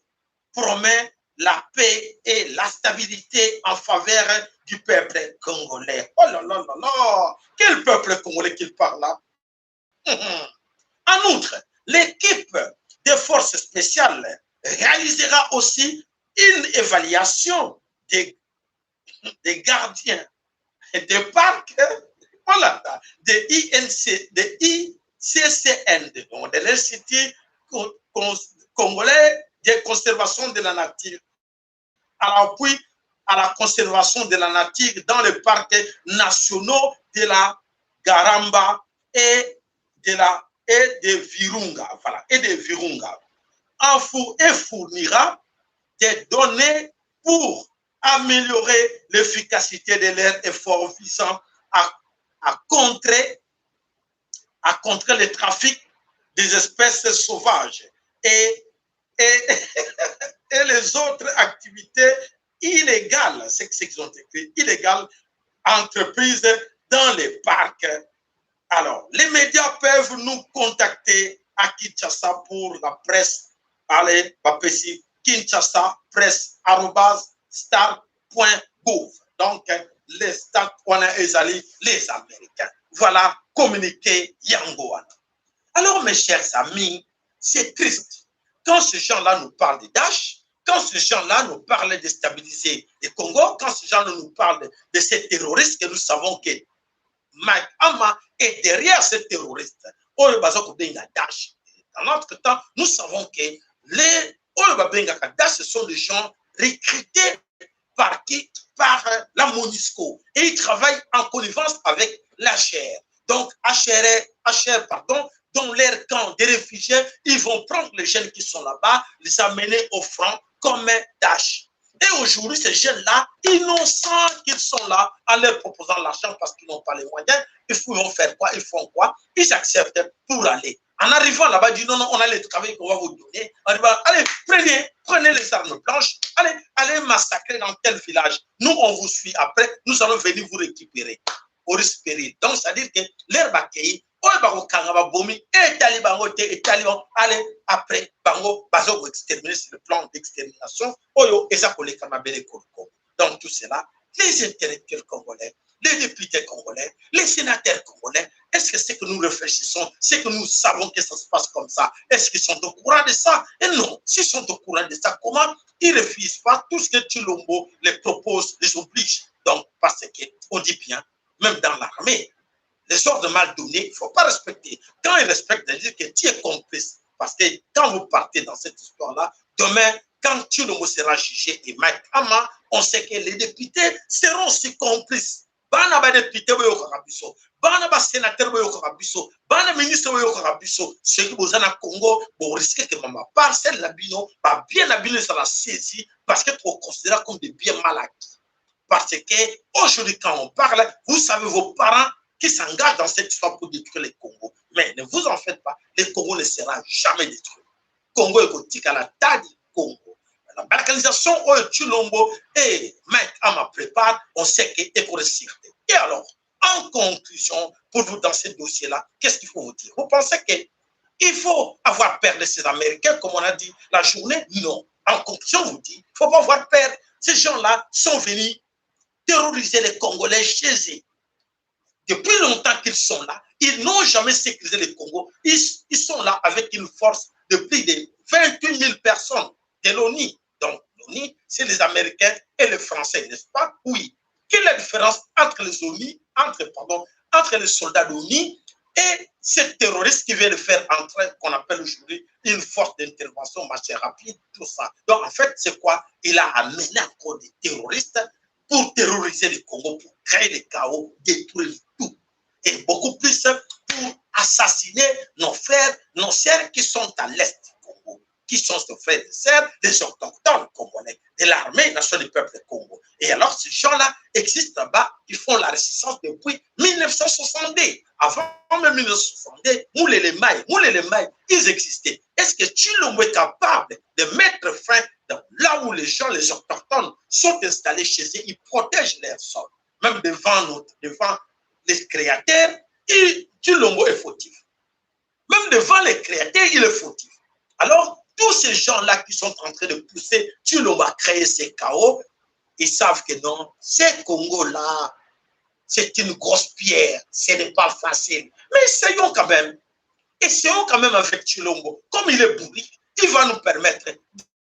promet la paix et la stabilité en faveur du peuple congolais. Oh là là là là! Quel peuple congolais qu'il parle là? En outre, l'équipe des forces spéciales réalisera aussi une évaluation des gardiens des parcs, voilà, des INC, des ICCN, donc de l'Institut congolais de conservation de la nature, à l'appui à la conservation de la nature dans les parcs nationaux de la Garamba et de Virunga, voilà, et de Virunga. Et fournira des données pour améliorer l'efficacité de leurs efforts visant à contrer le trafic des espèces sauvages et les autres activités illégales, c'est ce qu'ils ont écrit, illégales entreprises dans les parcs. Alors, les médias peuvent nous contacter à Kinshasa pour la presse. Allez, bapesi, Kinshasa presse @star.gouv. Donc, les stars, ezali, les Américains. Voilà, communiqué yango wana. Alors, mes chers amis, c'est triste. Quand ces gens-là nous parlent de Daesh, quand ces gens-là nous parlent de stabiliser le Congo, quand ces gens-là nous parlent de ces terroristes, que nous savons que Mike Hammer est derrière ces terroristes, oyo baza kobenga Daesh. Dans notre temps, nous savons que les oyo babengaka Daesh, ce sont des gens recrutés par qui? Par la MONUSCO. Et ils travaillent en connivence avec l'HR. Donc, HR, HR, pardon, dans leur camp des réfugiés, ils vont prendre les jeunes qui sont là-bas, les amener au front comme Daesh. Et aujourd'hui, ces jeunes-là, innocents qu'ils sont là, en leur proposant l'argent parce qu'ils n'ont pas les moyens, ils vont faire quoi? Ils font quoi? Ils acceptent pour aller. En arrivant là-bas, ils disent non, non, on a le travail qu'on va vous donner. Arrivant, allez, prenez, prenez les armes blanches, allez, allez massacrer dans tel village. Nous, on vous suit après, nous allons venir vous récupérer au risque péril. Donc, c'est-à-dire que l'heure bakei, oyo bakokanga babomi etali bango te, etali bango. Allez, après bango bazo exterminer sur le plan d'extermination oyo eza koleka mabele koloko. Donc tout cela, les intellectuels congolais, les députés congolais, les sénateurs congolais, est-ce que c'est que nous réfléchissons, c'est que nous savons que ça se passe comme ça? Est-ce qu'ils sont au courant de ça? Et non, s'ils sont au courant de ça, comment ils ne refusent pas tout ce que Tshilombo les propose, les oblige? Donc, parce qu'on dit bien, même dans l'armée, les ordres mal donnés, il ne faut pas respecter. Quand ils respectent, c'est-à-dire que tu es complice. Parce que quand vous partez dans cette histoire-là, demain, quand Tshilombo sera jugé et Mike Hammer, on sait que les députés seront aussi complices. Bana ba député boyokaka biso, bana ba sénateur boyokaka biso, bana ministre boyokaka biso, soki boza na Congo, borisquer que mama parcelle na bino, babiens na bino ezala saisi parce que toconsidère comme des biens mal acquis. Parce que aujourd'hui, quand on parle, vous savez, vos parents qui s'engagent dans cette histoire pour détruire le Congo. Mais ne vous en faites pas, le Congo ne sera jamais détruit. Congo ekotikala tadi Congo. La balkanisation oyo Tshilombo et Mike Hammer prépare, on sait que est pour Et alors, en conclusion, pour vous dans ce dossier-là, qu'est-ce qu'il faut vous dire? Vous pensez que il faut avoir peur de ces Américains, comme on a dit la journée? Non. En conclusion, on vous dit, il ne faut pas avoir peur. Ces gens-là sont venus terroriser les Congolais chez eux. Depuis longtemps qu'ils sont là, ils n'ont jamais sécurisé le Congo. Ils sont là avec une force de plus de 28 000 personnes de l'ONU. Donc, l'ONU, c'est les Américains et les Français, n'est-ce pas? Oui. Quelle est la différence entre les ONU, entre, pardon, entre les soldats d'ONU et ces terroristes qui viennent faire entrer, qu'on appelle aujourd'hui une force d'intervention marché rapide, tout ça? Donc, en fait, c'est quoi? Il a amené encore des terroristes pour terroriser le Congo, pour créer le chaos, détruire tout. Et beaucoup plus pour assassiner nos frères, nos sœurs qui sont à l'est du Congo, qui sont nos frères et sœurs, des autochtones congolais, de l'armée nationale du peuple Congo. Et alors, ces gens-là existent là-bas, ils font la résistance depuis 1962. Avant même 1962, Moulele Maï, ils existaient. Est-ce que Tshilombo est capable de mettre fin dans là où les gens, les autochtones, sont installés chez eux, ils protègent leur sol? Même devant nous, devant les créateurs, Tshilombo est fautif. Même devant les créateurs, il est fautif. Alors, tous ces gens-là qui sont en train de pousser Tshilombo à créer ces chaos, ils savent que non, ces Congo-là, c'est une grosse pierre, ce n'est pas facile. Mais essayons quand même. Essayons quand même avec Tshilombo. Comme il est bourrique, il va nous permettre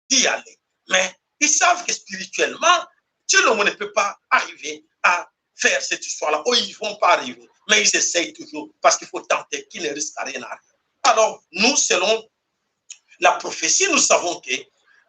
d'y aller. Mais ils savent que spirituellement, Tshilombo ne peut pas arriver à faire cette histoire-là. Oh, ils ne vont pas arriver. Mais ils essayent toujours parce qu'il faut tenter, qu'ils ne risquent rien à rien. Alors, nous, selon la prophétie, nous savons que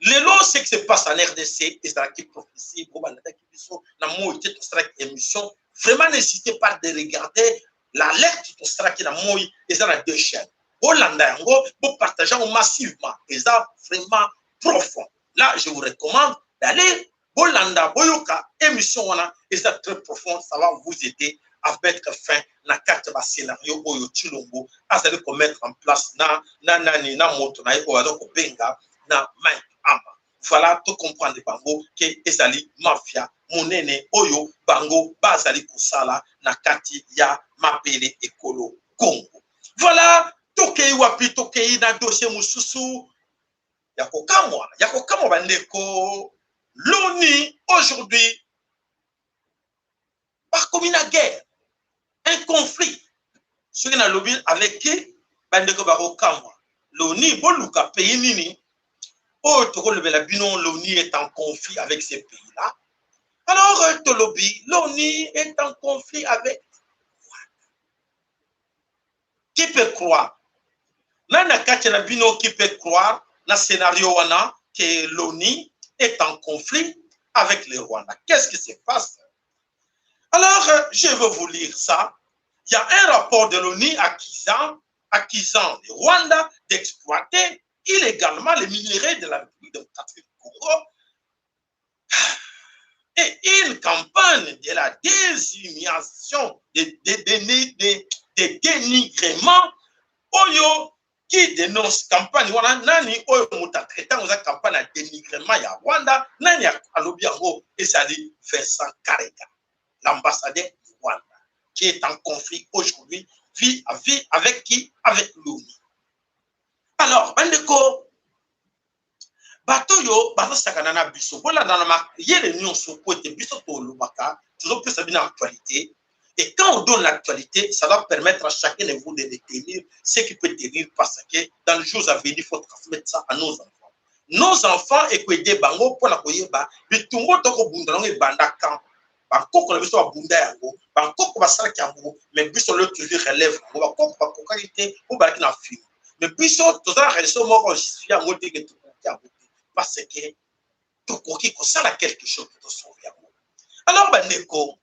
lelo, ce qui se passe en RDC, ezalaki prophétie. Bolandaki biso na moi te, tosalaki émission. Vraiment, n'hésitez pas de regarder l'alerte tosalaki na moi. Eza na deux chaînes. Bolanda yango, bopartage yango massivement. Eza vraiment profond. Là, je vous recommande d'aller bolanda, boyoka émission wana. Eza très profond, ça va vous aider à mettre fin na kati ya bascénario oyo Tshilombo azali komettre en place na nani, na moto na ye oyo aza kobenga na Mike Hammer. Voilà, tocomprendre bango ke ezali mafia monene oyo bango bazali kosala na kati ya mabele ekolo Congo. Voilà, tokei wapi? Tokei na dossier mosusu ya kokamwa, ya kokamwa, bandeko. L'ONU aujourd'hui bakomi na guerre, un conflit. Soki nalobi avec qui, bandeko bakokamwa. L'ONU, boluka pays nini oyo tokolobela bino l'ONU est en conflit avec ces pays là. Alors, tolobi l'ONU est en conflit avec Rwanda. Qui peut croire? Nani na kati na bino qui peut croire na scénario wana que l'ONU est en conflit avec le Rwanda? Qu'est-ce qui se passe? Alors, je vais vous lire ça. Il y a un rapport de l'ONU accusant le Rwanda d'exploiter illégalement les minerais de la République démocratique du Congo et une campagne de la déshumation, de dénigrement oyo qui dénonce campagne wana. Nani oyo moto atraite yango? Eza campagne ya dénigrement ya Rwanda. Nani alobi yango? Ezali Vincent Karega, l'ambassadeur du Rwanda, qui est en conflit aujourd'hui vie à vie avec qui? Avec l'ONU. Alors, bandeko, bato oyo bazosakana na biso, bolanda na mayele nyonso po ete biso tolobaka, tozopesa bino actualité. Et quand on donne l'actualité, ça doit permettre à chacun de vous de retenir ce qui peut tenir, parce que dans les jours à venir, il faut transmettre ça à nos enfants. Nos enfants ekoaider bango mpona koyeba bitumba tokobunda nango ebanda quand. Bankoko na biso babunda yango, bankoko basalaki yango, mais biso lelo toujours relève yango. Bakoko bakokaki te po balaki na film, mais biso toza na raison moko justifie yango te ke tokoki yango te, parce que tokoki kosala quelque chose po tosauve yango. Alors, bandeko,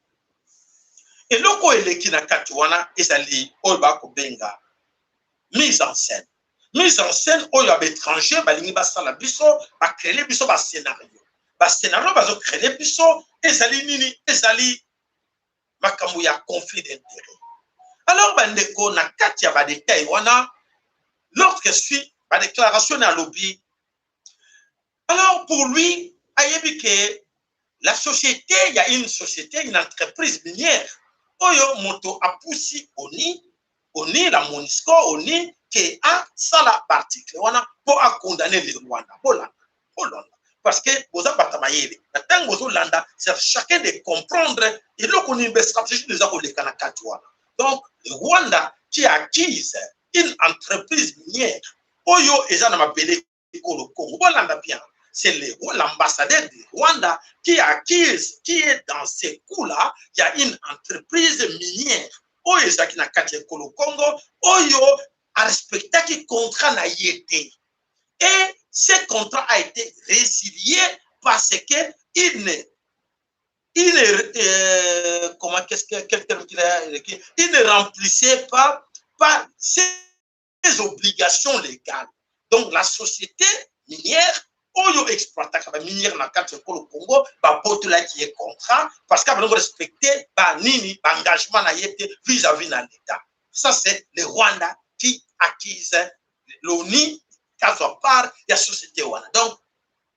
eloko oyo eleki na kati wana ezali oyo bakobenga mise en scène. Mise en scène oyo ya baétranger balingi basala biso, bacréer biso bascénario. Bascénario bazocréer biso ezali nini? Ezali makambo ya conflit d'intérêt. Alors, bandeko, na kati ya badetail wana, lorsque suit badéclaration na alobi, alors pour lui ayebi ke la société, il y a une société, une entreprise minière oyo moto apusi ONU, ONU, la MONUSCO, ONU ke asala baarticle wana mpo acondamner le Rwanda. Bolanda, bolanda, parce que boza bato mayele. Na ntango bozolanda, c'est chacun de comprendre eloko nini, bastratégie eza koleka na kati wana. Donc Rwanda qui accuse une entreprise minière oyo eza na mabele ekolo Congo. Bolanda bien, c'est l'ambassadeur du Rwanda qui accuse, qui est dans ce coup-là, il y a une entreprise minière oyo ezalaki na kati ya ekolo Congo, oyo arespectaki contrat na ye te. Et ce contrat a été résilié parce que il ne comment, qu'est-ce que, quel terme qu'il a, il ne remplissait pas ses obligations légales. Donc la société minière oyo exploitaka baminière na kati ya ekolo Congo, babotolaki ye contrat parce que abango respecte banini, baengagement na ye te vis-à-vis na l'État. Ça, c'est le Rwanda qui accuse l'ONU kazwa part ya société wana. Donc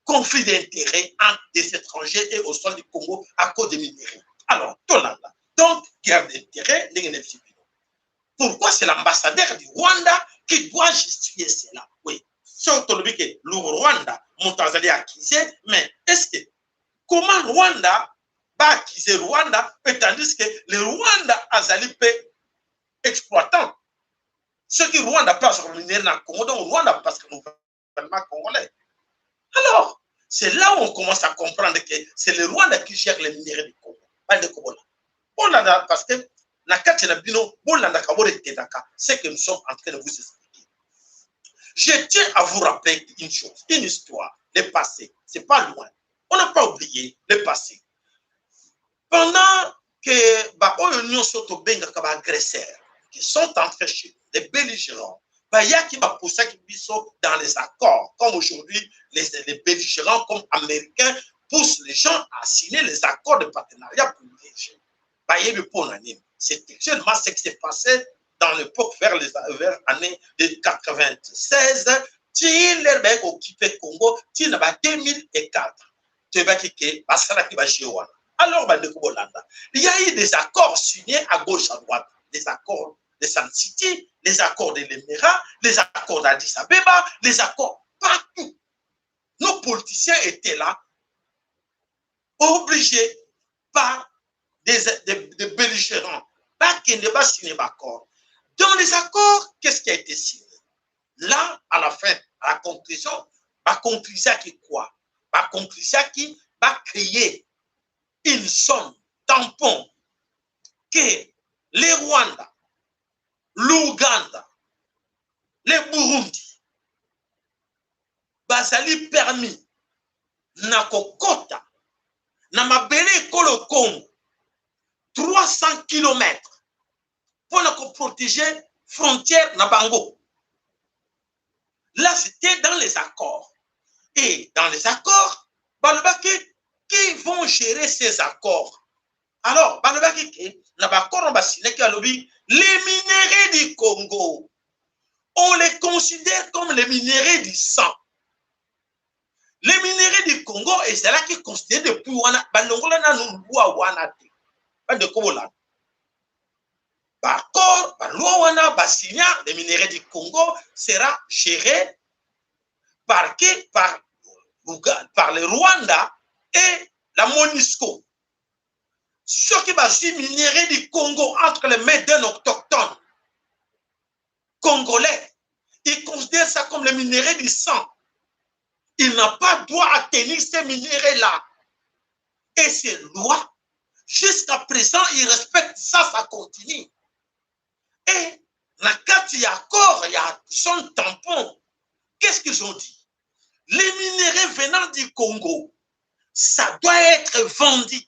conflit d'intérêts entre des étrangers et au sol du Congo à cause des minéraux. Alors tolanda, donc guerre d'intérêts ndenge na biso bino. Pourquoi c'est l'ambassadeur du Rwanda qui doit justifier cela? Oui, soki tolobi ke le Rwanda moto azali accusé, mais est-ce que comment Rwanda baaccuse Rwanda, tandis que le Rwanda azali mpe exploitant? Soki Rwanda mpe azwaka minerai na Congo, donc Rwanda, parce que gouvernement congolais. Alors c'est là où on commence à comprendre que c'est le Rwanda qui gère les minéraux du Congo. Bandeko, bola bolanda, parce que na kati na bino bolandaka, boretenaka ce que nous sommes en train de vous expliquer. Je tiens à vous rappeler une chose, une histoire, le passé. C'est pas loin, on n'a pas oublié le passé. Pendant que baoyo nyonso tobengaka baagresseurs qui sont entrés chez nous, les belligérants, bayaki, bapusaki biso dans les accords, comme aujourd'hui les belligérants comme américains poussent les gens à signer les accords de partenariat privilégié. Bayebi mpo na nini. C'est actuellement ce qui s'est passé dans l'époque vers années de 96 ti l'heure bayaki kooccuper Congo, ti na ba 2004. Toyebaki ke basalaki bajeu wana. Alors bandeko, bolanda, il y a eu des accords signés à gauche, à droite, des accords de Sun City, les accords de Lemera, les accords d'Addis Abeba, les accords partout. Nos politiciens étaient là, obligés par des belligérants bakende basigner baaccord. Dans les accords, qu'est-ce qui a été signé là? À la fin, à la conclusion, baconclusaki quoi? Baconclusaki bacréer une zone tampon que les Rwanda, l'Ouganda, les Burundi bazali permis na kokota na mabele ekolo Congo 300 km mpona koprotéger frontière na bango. Là, c'était dans les accords. Et dans les accords, balobaki qui vont gérer ces accords. Alors balobaki ke na baaccord na basignaki, balobi les minéraux du Congo, on les considère comme les minéraux du sang. Les minéraux du Congo ezalaki considéré depuis wana. Balongola nanu loi wana te. Bandeko, bolanda, baaccord, baloi wana basigna, les minéraux du Congo sera géré par qui? Par le Rwanda et la MONUSCO. Soki bazwi minerai du Congo entre les mains d'un autochtone congolais, il considère ça comme le minerai du sang. Il n'a pas droit à tenir ces minéraux-là. Et ces lois, jusqu'à présent, il respecte ça, ça continue. Et na kati ya accord ya zone tampon, qu'est-ce qu'ils ont dit? Les minéraux venant du Congo, ça doit être vendu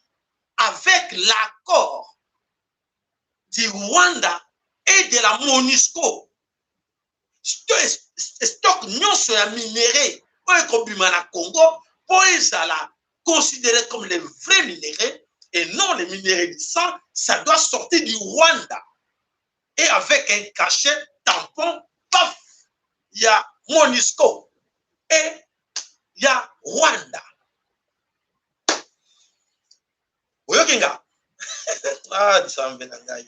avec l'accord du Rwanda et de la MONUSCO. Stock nyonso ya minerai oyo ekobima na Congo, mpo ezala considéré comme les vrais minéraux et non les minéraux du sang, ça doit sortir du Rwanda et avec un cachet tampon, paf, il y a MONUSCO et il y a Rwanda. Oyoki nga? Ah, Nzambe na ngai,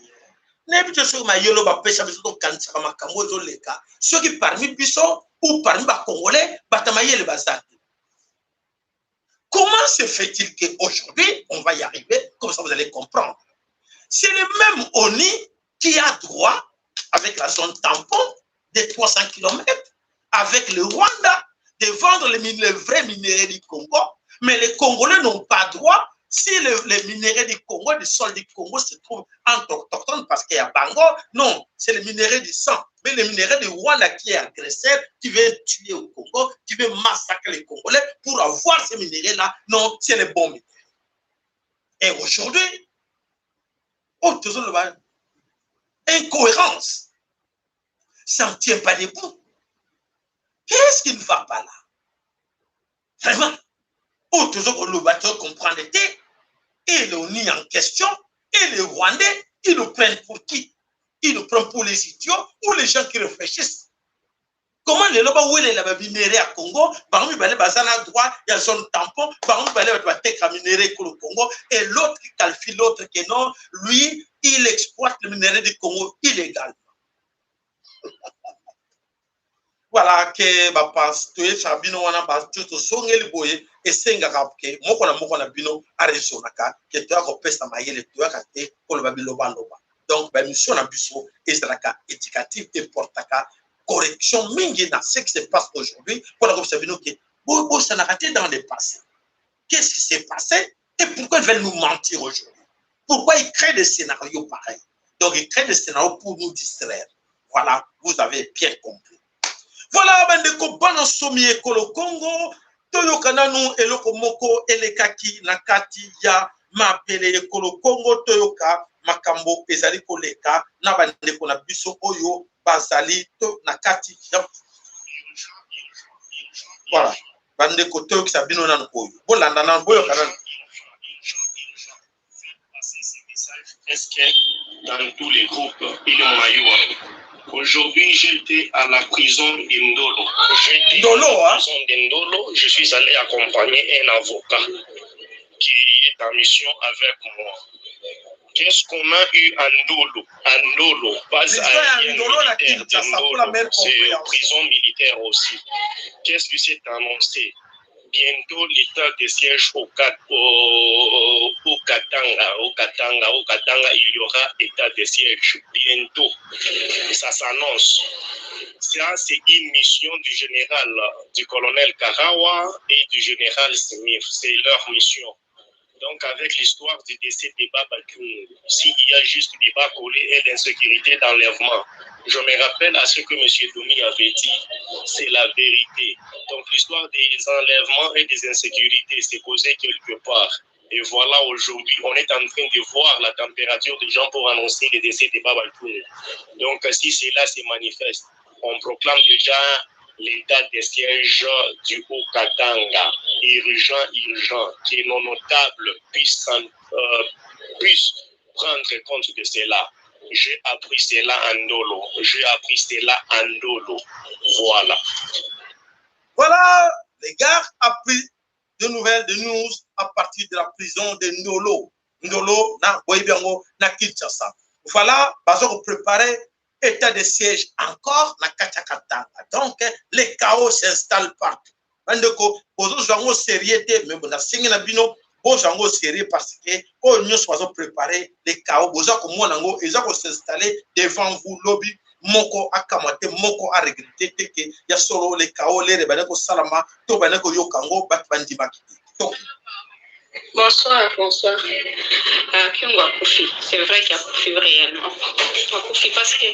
nayebi te soki mayelo bapesa biso tokanisaka makambo ezoleka, soki parmi biso ou parmi bacongolais bato mayele baza te. Comment se fait-il qu'aujourd'hui, on va y arriver, comme ça vous allez comprendre? C'est le même ONU. Qui a droit, avec la zone tampon de 300 km, avec le Rwanda, de vendre les vrais minéraux du Congo, mais les Congolais n'ont pas droit si les minéraux du Congo, du sol du Congo se trouvent entre autochtones parce qu'il y a Bango. Non, c'est le minerai du sang. Mais le minerai du Rwanda qui est agresseur, qui veut tuer au Congo, qui veut massacrer les Congolais pour avoir ces minéraux-là, non, c'est les bons minéraux. Et aujourd'hui, oh, toujours le incohérence. Ça ne tient pas debout. Qu'est-ce qui ne va pas là? Vraiment, oh, toujours le bateau comprendre et l'ONU en question, et les Rwandais, ils nous prennent pour qui? Ils nous prennent pour les idiots ou les gens qui réfléchissent. Comment les loba wele la minerai à Congo, bango mibale baza na droit ya zone tampon, bango mibale bateka minerai au Congo, et l'autre qui qualifie l'autre que non, lui, il exploite le minerai du Congo illégalement. Voilà que ba toyebisaka bino wana bato tozongeli boye esengaka ke moko na moko na bino araisonnaka ke toya kopesa mayele toyaka te koloba bilobaloba. Donc baémission na biso ezalaka éducative, eportaka correction mingi na ce qui se passe aujourd'hui mpona kopesa bino ke bosanaka te dans le passé. Qu'est-ce qui s'est passé et pourquoi ils veulent nous mentir aujourd'hui? Pourquoi ils créent des scénarios pareils? Donc ils créent des scénarios pour nous distraire. Voilà, vous avez bien compris. Voilà, bandeko bana somi ekolo Congo, toyoka nanu eloko moko elekaki na kati ya mabele ekolo Congo, toyoka makambo ezali koleka na bandeko na biso oyo bazali to na kati ya. Voilà, bandeko, toyokisa bino nanu oyo, bolanda nanu, boyoka nanu. Est-ce que dans tous les groupes, il y a? Aujourd'hui, j'étais à la prison de Ndolo. J'étais Ndolo, à la hein? prison de Ndolo. Je suis allé accompagner un avocat qui est en mission avec moi. Qu'est-ce qu'on a eu à Ndolo? À Ndolo, base Prison à aérienne Ndolo, la militaire de Kinshasa, pour la Ndolo, meilleure c'est compréhension. prison militaire aussi. Qu'est-ce qui s'est annoncé? Bientôt l'état de siège au Katanga, au Katanga, au Katanga, il y aura état de siège bientôt. Ça s'annonce. Ça, c'est une mission du général, du colonel Karawa et du général Smith. C'est leur mission. Donc, avec l'histoire du décès de Baba Kyungu, s'il y a juste des bas collés et l'insécurité d'enlèvement, je me rappelle à ce que M. Domi avait dit, c'est la vérité. Donc, l'histoire des enlèvements et des insécurités s'est posée quelque part. Et voilà, aujourd'hui, on est en train de voir la température des gens pour annoncer le décès de Baba Kyungu. Donc, si cela se manifeste, on proclame déjà l'état de siège du Haut-Katanga, urgent, urgent, que nos notables puissent prendre compte de cela. J'ai appris cela en Ndolo. J'ai appris cela en Ndolo. Voilà. Voilà, les gars a pris de nouvelles, de news à partir de la prison de Ndolo. Ndolo, na Boyebiango, na Kinshasa. Voilà, bazo préparer état de siège encore na Katanga. Donc, le chaos s'installe partout. Bandeko, bozo zango sérieux te, mais bona singi na bino, bozo zango sérieux parce que oyo nyonso bazo préparer le chaos, bozo komona ngo eza ko s'installer devant vous lobi moko akamwa te, moko a regretter te ke ya solo le chaos lere bana ko salama to bana ko yoka ngo bato bandimaki te. Donc, Bonsoir, bonsoir. Kyungu akufi, c'est vrai qu'il akufi réellement. Akufi parce que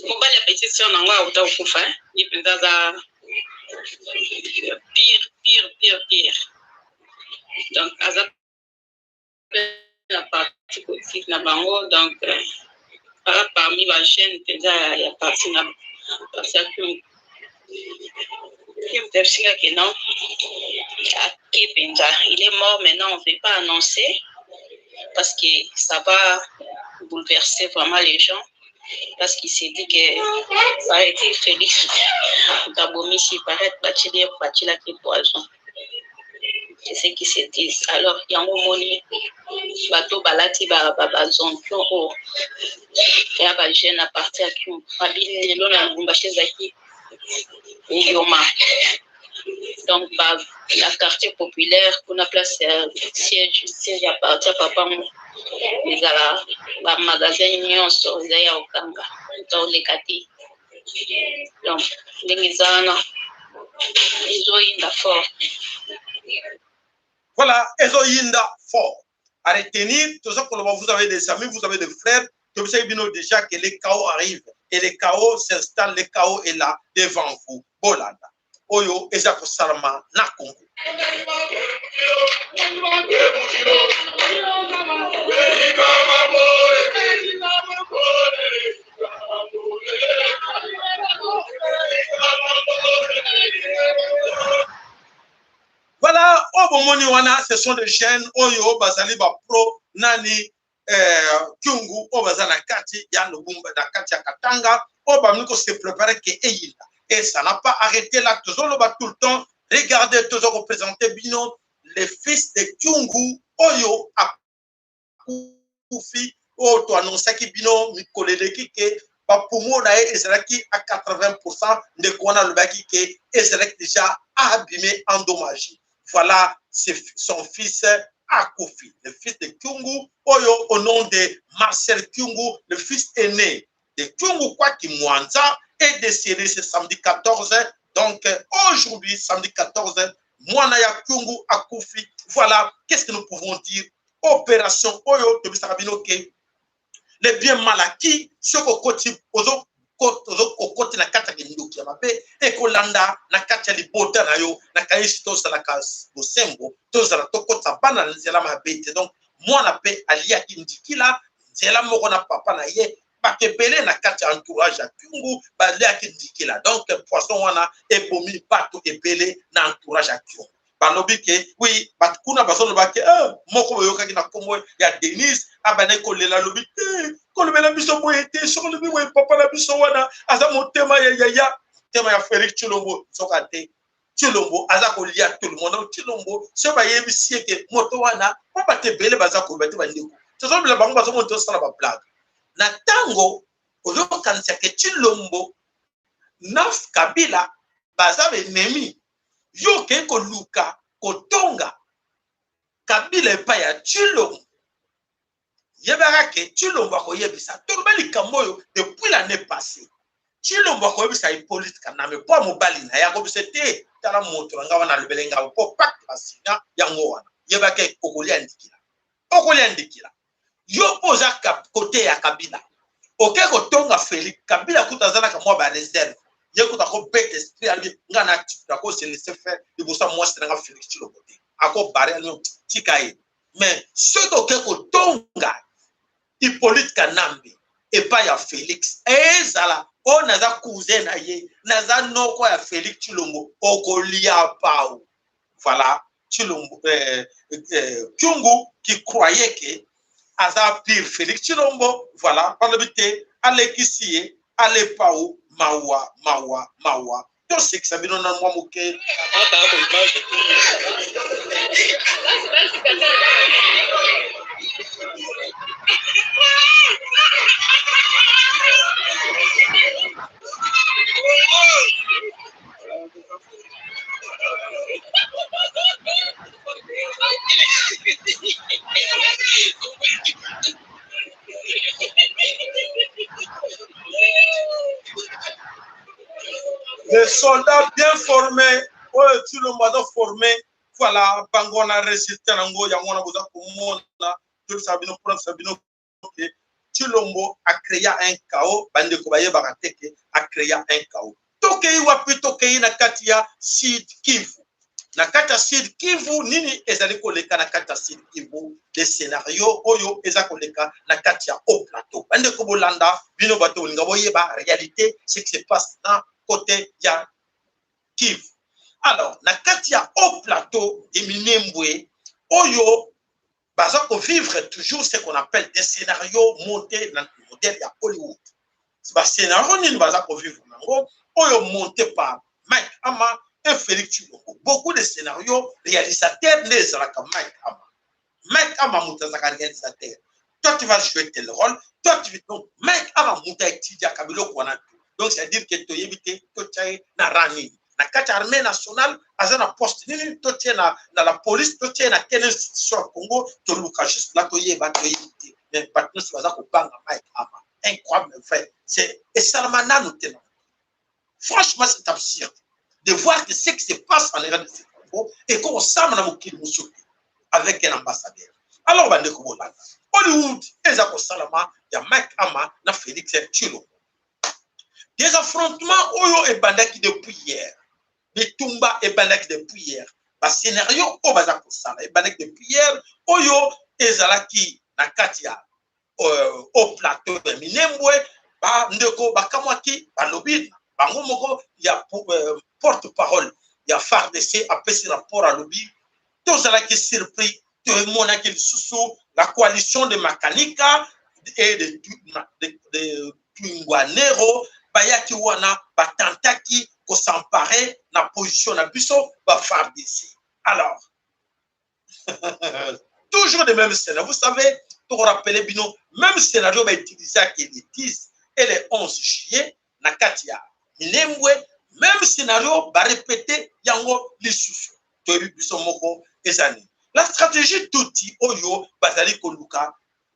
mobali ya petite sœur nango auta kokufa, hein? Ye mpenza aza pire, pire, pire, pire. Donc aza na parti politique na bango, donc aza parmi bajeune mpenza ya parti na parti ya Kyungu. Ye non, ake mpenza, il est mort. Maintenant, on ne veut pas annoncer parce que ça va bouleverser vraiment les gens, parce qu'il s'est dit que, paraît-il, Félix abomisi, paraît batieli batielaki poison. C'est ce qui se dit. Alors yango moni bato balati bazompion oyo ya bajeune à partir ya Kyungu babi lelo na Lubumbashi ezalaki eyoma. Donc ba na quartier populaire kuna place ya siège ya parti ya papa ngo ezala ba magasin nyonso eza ya kokanga, moto akoleka te. Donc ndenge eza wana ezoyinda fort. Voilà, ezoyinda fort. À retenir, toza koloba, vous avez des amis, vous avez des frères, tobisaki bino déjà que le chaos arrive et le chaos s'installe, le chaos est là devant vous. Bolanda oyo eza kosalama na Congo. Voilà, oyo bomoni wana, ce sont des jeunes oyo bazali ba pro nani Kyungu, oyo baza na kati ya Lubumba, na kati ya Katanga, oyo bamini ko se préparer ke eyinda. Et ça n'a pas arrêté là. Tozoloba tout le temps, regardez, toza koprésenter bino le fils de Kyungu oyo akufi, oyo toannonsaki bino mikolo eleki ke bapoumon na ye ezalaki à 80%. Ndeko wana alobaki ke ezalaki déjà abîmé, endommagé. Voilà, c'est son fils akufi, le fils de Kyungu oyo au nom de Marcel Kyungu, le fils aîné de Kyungu Kwaki Mwanza, est décédé ce samedi 14. Donc aujourd'hui, samedi 14, mwana ya Kyungu akufi. Voilà, qu'est-ce que nous pouvons dire? Opération oyo tobisaka bino ke le bien mal acquis, soki okoti okoti na kati ya kindoki ya mabe, ekolanda na kati ya libota na yo. Nakanisi tozalaka bosembo, tozala tokotisa bana na nzela mabe te. Donc mwana mpe aliaki ndikila nzela moko na papa na ye. Bato ebele na kati ya entourage ya Kyungu baliaki ndikila. Donc poison wana ebomi bato ebele na entourage ya Kyungu. Balobi ke oui, bato kuna bazoloba ke moko boyokaki na nkombo ya Denise abandaki kolela, alobi te kolobela biso boye te, soki olobi boye papa na biso wana aza motema ya yaya, motema ya Félix Tshilombo. Soka te Tshilombo aza kolia tout le monde. Donc Tshilombo, soki bayebisi ye ke moto wana, mpo bato ebele baza koyeba te, bandeko tozolobela bango, bazomona tosala bablague. Na ntango ozokanisa ke Tshilombo na Kabila baza baennemi, yo okei koluka kotonga Kabila epai ya Tshilombo, yebaka ke Tshilombo akoyebisa. Toloba likambo oyo depuis l'année passée. Tshilombo akoyebisa Hippolyte Kanambe mpo mobali na ye akobisa te, tala moto na ngai wana alobele ngai mpo pacte basigna yango wana. Yebaka okolia ndikila, okolia ndikila. Yo mpo oza kote ya Kabila, oke kotonga Félix. Kabila kuta azalaka mwa bareserve, ye kuta akobeta esprit, alobi nga na akose laisser faire liboso ya mwasi nanga Félix Tshilombo te, akobare ano tika ye. Mais soki oke kotonga Hippolyte Kanambe epai ya Félix, ezala oyo naza cousin na ye, naza noko ya Félix Tshilombo, okolia pau. Voilà Tshilombo, Kyungu qui croyait que aza pire Félix Tshilombo, voilà, balobi te alekisi ye alepau. Mawa, mawa, mawa. Tosekisa bino na mwa moke. Les soldats bien formés oyo Tshilombo aza formé, voilà, bango wana, résultat nango yango wana boza komona. Tobisaka bino mpona bisa bino ke Tshilombo acréa un chaos. Bandeko bayebaka te ke acréa un chaos. Tokei wapi? Tokei na kati ya Sud Kivu. Na kati ya Sud Kivu, nini ezali koleka na kati ya Sud Kivu? Des scénario oyo eza koleka na kati ya Haut Plateau, bandeko bolanda, bino bato bolinga boyeba réalité, ce qui se passe na côté ya Kivu. Alors na kati ya Haut Plateau de Minembwe oyo baza kovivre toujours ce qu'on appelle des scénarios montés na modèle ya Hollywood. Bascénario nini baza kovivre nango oyo monté par Mike Ama et Félix Tshilombo? Beaucoup de scénarios, réalisateur nde ezalaka Mike Ama. Mike Ama moto azalaka réalisateur. Toi, tu vas jouer tel rôle, toi tu, donc Mike Ama moto aétudiaka biloko wana tout. Donc c'est à dire que toyebi te totya ye na rang nini. Na kati ya armée nationale aza na poste nini? Totie na la police, totie na quelle institution ya Congo? Toluka juste là toyeba, toyebi te. Mais bato nyonso baza kobanga Mike Hammer. Incroyable vrai, c'est esalama nano te. Franchement, c'est absurde de voir que ce qui se passe en RDC Congo ekokosama na mokili mosusu te avec un ambassadeur. Alors bandeko, bolanda Hollywood eza kosalama ya Mike Hammer na Félix Tshilombo. Des affrontements oyo ebandaki depuis hier, bitumba ebandaki depuis hier, bascénario oyo baza kosala ebandaki depuis hier, oyo ezalaki na kati ya au plateau ya Minembwe. Bandeko bakamwaki, balobi bango moko ya porte parole ya FARDC apesi rapport, alobi tozalaki surpris, tomonaki lisusu la coalition de Makanika et de Twirwaneho bayaki wana, batantaki kos'emparer na position na biso ba FARDC. Alors toujours le même scénario, vous savez, pour rappeler bino, même scénario bautilisaki le 10 et le 11 juillet na kati ya Minembwe, même scénario barépété yango lisusu. Toyebi biso moko eza nini la stratégie tuti oyo bazali koluka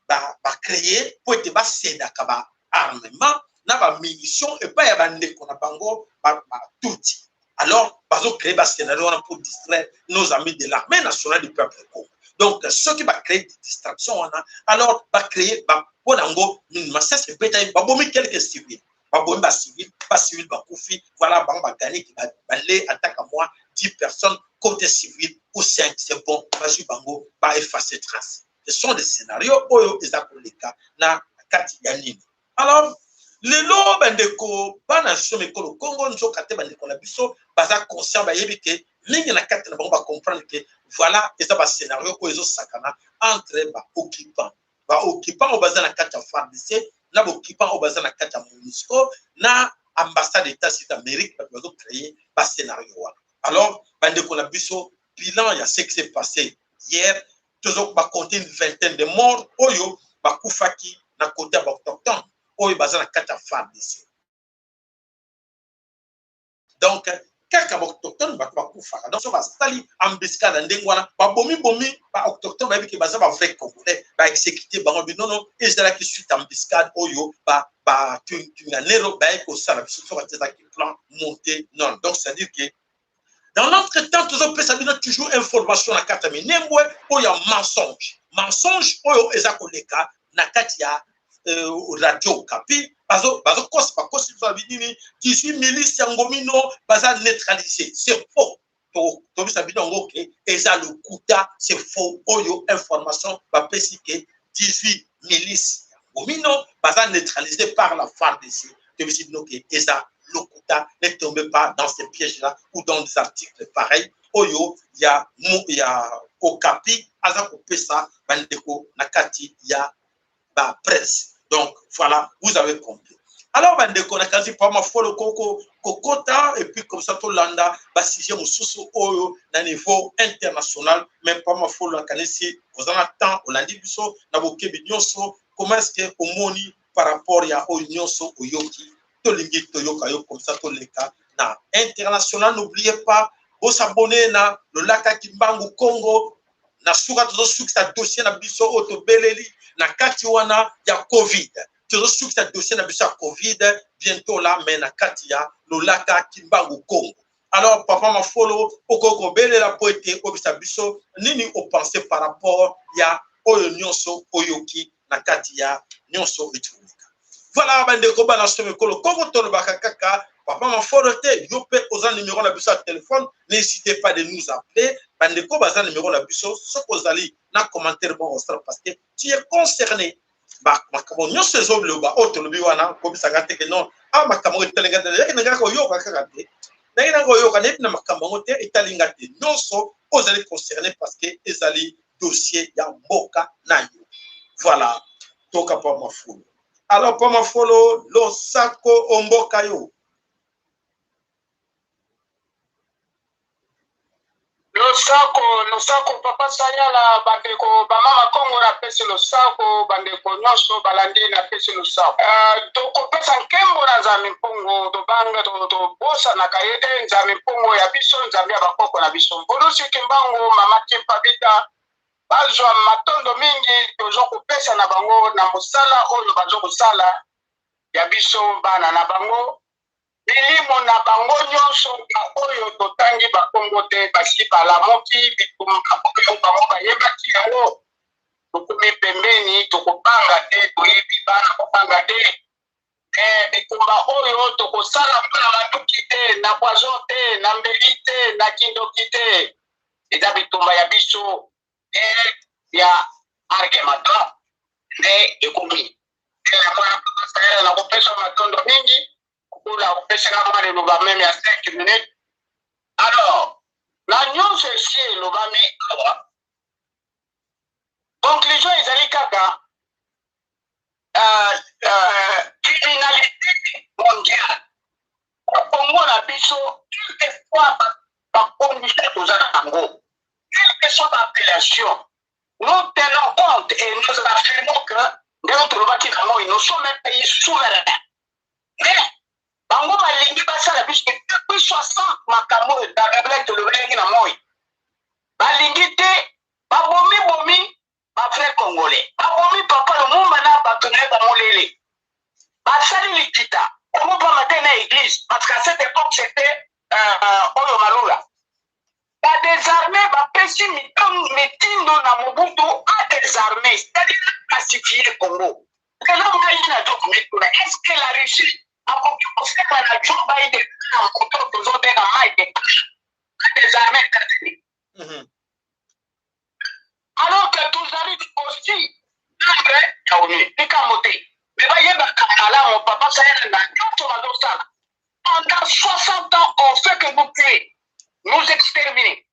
bacréer po ete basedaka baarmement na bamunition epai ya bandeko na bango batuti. Alors bazocréer bascénario wana pour distraire nos amis de l'Armée nationale du peuple Congo. Donc soki bacréer distraction wana, alors bacréer mpo nango masasi ebetami, babomi quelques civils, babomi bacivil, bacivil bakufi. Voilà, bango baganiki bale ataka mwa 10 personnes côté civil ou 5, c'est bon, bazwi bango, baeffacer trace. Ce sont des scénarios oyo eza koleka na kati ya nini. Alors lelo bandeko bana biso mikolo Kongo, nzoka te bandeko na biso baza conscient, bayebi ke mingi na kati na bango bacomprendre ke voilà, eza bascénario oyo ezosakana entre baoccupant, baoccupant oyo baza na kati ya FARDC na baoccupant oyo baza na kati ya MONUSCO na ambassade États-Unis d'Amérique. Bato bazocréer bascénario wana. Alors bandeko na biso, bilan ya ce qui s'est passé hier, tozo bacompte une vingtaine de morts oyo bakufaki na côté ya baautochtone oyo baza na kati ya FARDC. Donc kaka baautochtone bato bakufaka. Donc so basali embuscade na ndenge wana, babomi-bomi baautochtone, bayebi ke baza bavrai Congolais, baexécute bango binono. Ezalaki suite embuscade oyo Twirwaneho baye kosala biso, soki te ezalaki plan monté. Non, donc c'est à dire que dans notre temps, tozopesa bino toujours information na kati ya Minembwe oyo ya mensonge, mensonge oyo eza koleka na kati ya Radio Okapi. Bazokosa, bakosi biso na binini 18 milice ya Ngomino baza neutralisé. C'est faux. Tobisa bino yango ke eza lokuta, c'est faux. Oyo information bapesi ke 18 milice ya Ngomino baza neutralisé par la FARDC, tobisi bino ke eza lokuta. Ne tombez pas dans ces pièges là ou dans des articles pareils oyo ya Okapi aza kopesa bandeko na kati ya bapresse. Donc voilà, vous avez compris. Alors bandeko, nakanisi pa mafolo koko kokota et puis comme ça tolanda basujet mosusu oyo na niveau international. Mais pa mafolo, nakanisi oza na temps, olandi biso na bokebi nyonso. Comment est ce que omoni par rapport ya oyo nyonso oyoki? Tolingi toyoka yo, comme ça toleka na international. N'oubliez pas bosabone na Lolaka Kimbangu Congo. Na suka, tozosukisa dossier na biso oyo tobeleli na kati wana ya Covid. Tozosukisa dossier na biso ya Covid bientôt là, mais na kati ya Lolaka Kimbangu Congo. Alors papa Mafolo, okoki kobelela po ete oyebisa biso nini opense par rapport ya oyo nyonso oyoki na kati ya nyonso etulika. Voilà, bandeko bana so mikolo Kongo, tolobaka kaka papa Mafolo te, yo mpe oza numéro na biso ya téléphone, n'hésitez pas de nous appeler. Bandeko baza numéro na biso, soki ozali na commentaire moko osala, parce que tu es concerné. Makambo nyonso ezoloba oyo tolobi wana, kobisanga te ke non, a makambo etalinga te, yaki nanga koyoka kaka te, ndenge nanga koyoka, nayebi na makambo yango te, etalinga te. Nyonso ozali concerné parce que ezali dossier ya mboka na yo. Voilà, toka pa Mafolo. Alors pa Mafolo, losako omboka yo. Losako, losako papa Sayala, bandeko bamama Kongo napesi losako, bandeko nyonso balandi napesi losako. Tokopesa nkembo na Nzambe Mpungu, tobanga tobosanaka ye te, Nzambe Mpungu ya biso, Nzambe ya bakoko na biso. Mvulusi Kimbangu, mama Kimpa Vita, bazwa matondo mingi tozo kopesa na bango na mosala oyo bazo kosala ya biso bana na bango. Milimo na bango nyonso baoyo totangi bakombo te basi balamuki bitumba oyo bango bayebaki yango. Tokomi pembeni, tokobanga te, toyebi bana kobanga te. Bitumba oyo tokosala mpona manduki te, na poison te, na mbeli te, na kindoki te. Eza bitumba ya biso ya Argemata nde ekomi. Nakopesa matondo mingi kula kopesaka mwa liloba meme ya 5 minutes. Alors, na nyonso esi elobami awa, conclusion ezali kaka criminalité mondiale. Kongo na biso, quelquefois bacondition toza na yango, quelle que soit l'appellation, nous tenons compte et nous affirmons que ndenge tolobaki na moi, nous sommes un pays souverain. Mais bango balingi basala biso depuis 60 makambo oyo Gabriel tolobelaki na moi, balingi te, babomi bomi bavrai Congolais, babomi papa Lumumba na bato na ye bamolele, basali likita bango pamba te na église, parce qu'à cette époque c'était oyo Malula badésarme, bapesi mitindo na Mobutu adésarme, c'est-à-dire pacifier Congo. Lelo ngai nazokomituna, est ce que la Russie akoki kosala na Joe Biden na moto tozobenga Mike adésarme États-Unis, alors que tozali aussi membre ya ONU? Likambo te, me bayebaka malamu, papa Sayela, na nyonso bazosala pendant 60 ans, on fait que nous tuer, nous exterminer.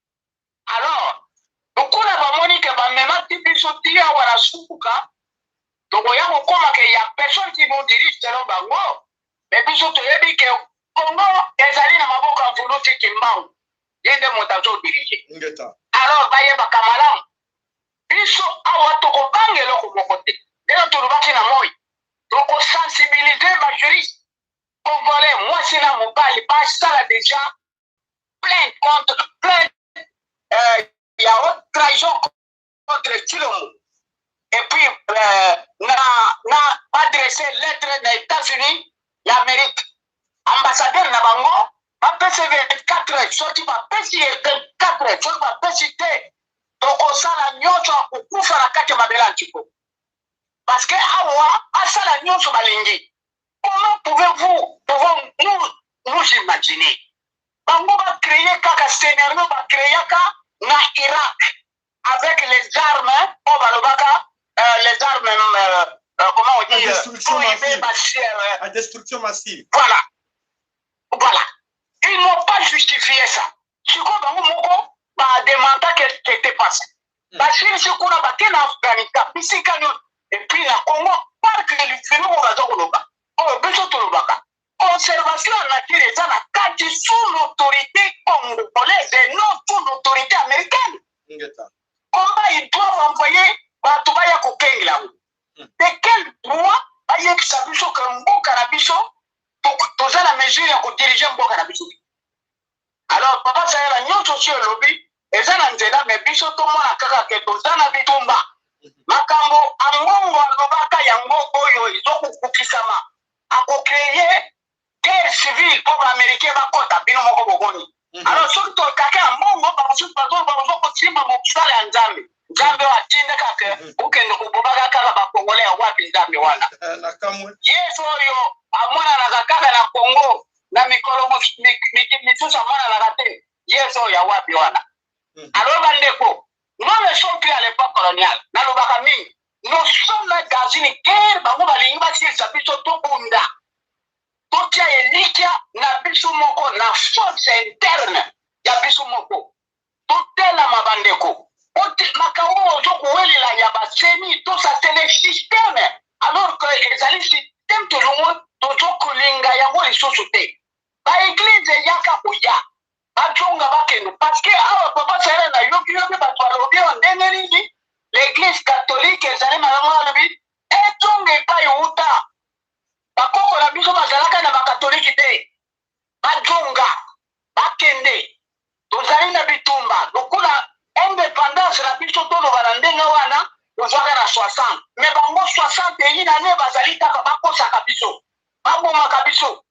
Alors lokola bamoni ke bamemaki biso ti awa na suka, tokoya kokóma ke ya personne qui nous dirige selon bango. Me biso toyebi ke Congo ezali na maboko ya Mvuluzi Kimbangu, ye nde moto azodirige. Alors bayebaka malamu, biso awa tokobanga eloko moko te. Ndenge tolobaki na moi, tokosensibilize bajuriste congolais, mwasi na mobali, basala déjà plainte contre plainte ya haute trahison contre Tshilombo, et puis na adressé lettre na États-Unis ya Amérique, ambassadeur na bango, bapesi 24 heures. Soki bapesi ye 24 heures, soki bapesi te, tokosala nyonso ya kokufa na kati ya mabele ya Ntiko, parce que awa asala nyonso balingi. Comment pouvez-vous pouvons nous nous imaginer bango bacréer kaka scénario bacréaka na Irak avec les armes oyo balobaka, les armes, comment on dit, destruction massive. La destruction massive. Voilà, ils n'ont pas justifié ça. Sikoyo bango moko bademanda que c'était passé, basilisi kuna, bake na Afghanistan, bisika nyonso. Et puis na Congo, parc biloko baza koloba oyo biso tolobaka, conservation ya nature eza na kati sous l'autorité congolaise et non sous l'autorité américaine. Comment ils doivent envoyer bato baya kokengela yango? De quel droit bayebisa biso ke mboka na biso toza na mesure ya kodiriger mboka na biso te? Alors papa Sayela, nyonso si elobi eza na nzela, me biso tomona kaka ke toza na bitumba. Makambo Ambongo alobaka yango oyo ezokokukisama, akocréer guerre civile mpo baaméricain bakɔta. Bino moko bomoni. Alors soki tokake ya mbongo, bamosusu bazo kosimba mosala ya Nzambe. Nzambe oyo atinda kaka okende kobomaka kaka bakongole ya wapi? Nzambe wana, Yesu oyo amonanaka kaka na Kongo, na mikolo misusu amonanaka te, Yesu oyo ya wapi wana? Alors bandeko, nous ne sommes plus à l'époque coloniale. Nalobaka mingi, nous sommes dans une guerre. Bango balingi basilisa biso. Tobunda, totia elikya na biso moko, na force interne ya biso moko. Totelama bandeko. Makambo oyo ozokowelela ya baCENI, tosasele système, alors que ezali système tozongo tozokolinga yango lisusu te. Baéglise eyaka koya. Bazonga, bakende, parce que awa, papa Sahel, nayoki yoki bato balobi awa ndenge nini l'Église catholique ezali malamu. Alobi ezonga epai wuta. Bakoko na biso bazalaka na bakatolike te. Bazonga, bakende. Tozali na bitumba lokola indépendance na biso. Toloba na ndenge wana, tozwaka na 60, mais bango 60 eyi na ne bazali kaka bakosaka biso, babomaka biso.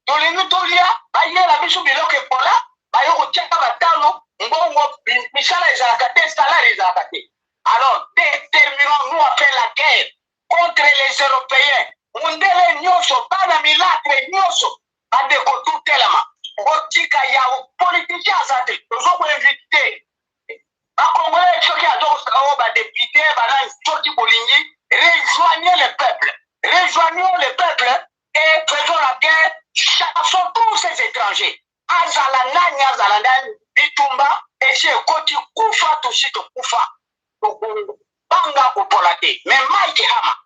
Tolingi tolia, bayela biso biloko epola, bayo kotiaka batalo mbongo, misala ezalaka te, salaire ezalaka te. Alors déterminons-nous à faire la guerre contre les Européens, mundele nyonso, bana milatre nyonso. Bandeko, tutelama, botika ya politicien aza te. Tozo koinvite Bakongolais, soki azokosala oyo, badéputé banani, soki bolingi, rejoignez le peuple, rejoignons le peuple et faisons la guerre, chassons tous ces étrangers. Azala nani, azala nani, bitumba esi ekoti. Kufa tosi tokufa, tokobanga kopola te. Mais Mike Hammer,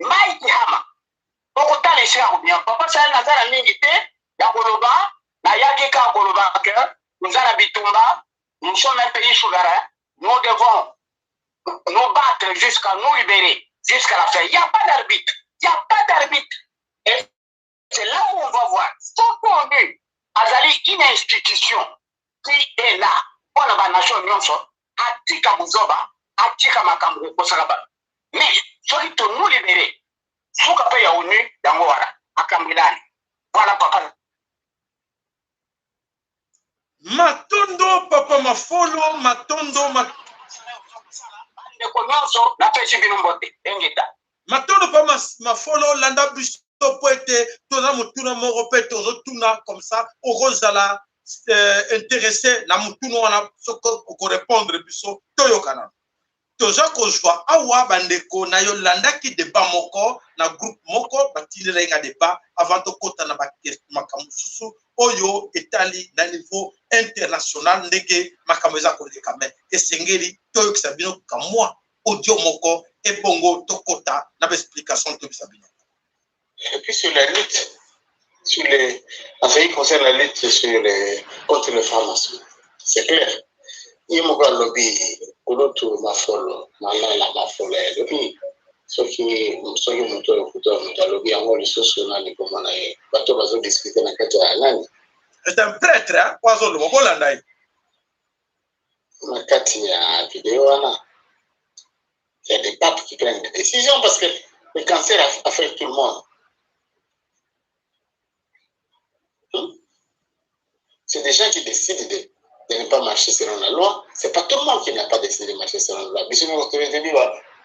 Mike Hammer, tokotala esika kobima. Papa Sali, naza na mingi te ya koloba. Nayaki kaka koloba ke toza na bitumba. Nous sommes un pays souverain, nous devons nous battre jusqu'à nous libérer, jusqu'à la fin. Il n'y a pas d'arbitre, il n'y a pas d'arbitre. Et c'est là où on va voir soki ONU azali une institution qui est là mpona banation nyonso. Atika buzoba, atika makambo kokosaka bato. Mais soki tonu libérer, suka mpe ya ONU yango wana akambelani. Voilà, papa. Matondo, papa Mafolo, matondo. Bandeko nyonso, napesi bino mbote, engeta. Matondo, papa Mafolo. Landa biso po ete toza motuna moko mpe tozotuna comme ça okozala intéressé na motuna wana. Soki okorépondre biso, toyokana. Toza kozwa awa bandeko na yo. Landaki débat moko na groupe moko, batindela ye nga débat avant tokɔta na makambo mosusu oyo etali na niveau international, ndenge makambo eza koleka. Mais esengeli toyokisa bino kamwa audio moko, ebongo tokɔta na baexplication, toyebisa bino. Et puis sur la lutte, sur les, en ce qui concerne la lutte contre les francs-maçons, c'est clair. Ye moko alobi, kulutu Mafolo, Malala Mafolo alobi, soki moto oyo kuta moto alobi yango lisusu, nani komona ye, bato bazodiscute na kati ya nani. C'est un prêtre, hein, po azoloba, bolanda ye. Na kati ya video wana, il y a des papes qui prennent des décisions parce que le cancer affecte tout le monde. C'est des gens qui décident de ne pas marcher selon la loi. C'est pas tout le monde qui n'a pas décidé de marcher selon la loi. Biso nyonso toyebi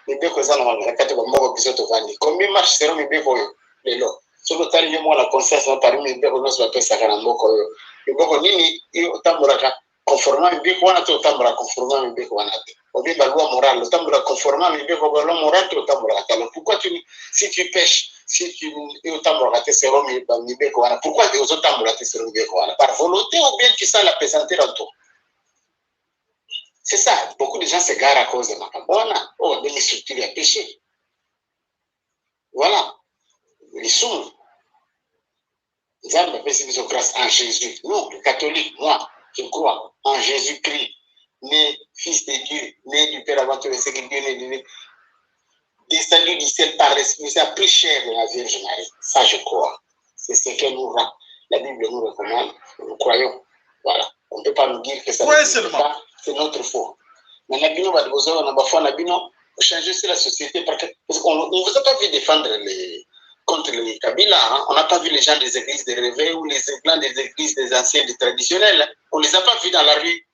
mibeko eza na kati bamoko. Biso tovandi, combien marche selon mibeko oyo lelo? Soki otali yo mwana conscience na parmi mibeko nyonso bapesaka na mboka oyo, mibeko nini yo otambolaka conformément mibeko wana te? Otambolaka conformément mibeko wana te? Obi baloi morale, otambolaka conformément mibeko baloi morale te? Otambolaka te. Alors pourquoi tu, si tu pêches, si tu otambolaka te selon mibeko wana, pourquoi ozotambola te selon mibeko wana? Par volonté ou bien tu sens la pesanteur en toi? C'est ça, beaucoup de gens s'égarent à cause de makambo wana oyo babengi structure ya péché. Voilà lisumu. Nzambe apesi biso grâce en Jésus. Nous les catholiques, moi je crois en Jésus-Christ, né fils de Dieu, né du Père avant tout les siècles, Dieu né de descendu du ciel par l'Esprit Saint, pris chair de la Vierge Marie. Ça, je crois, c'est ce que nous la Bible nous recommande. Nous croyons. Voilà, on ne peut pas nous dire que ça ne pas, c'est notre foi. Maintenant, bino bato boza na bafoi na bino, changer sur la société, parce qu'on ne vous a pas vu défendre les contre les Kabila, hein. On n'a pas vu les gens des églises de réveil ou les clans des églises des anciens, des traditionnels. On ne les a pas vus dans la rue.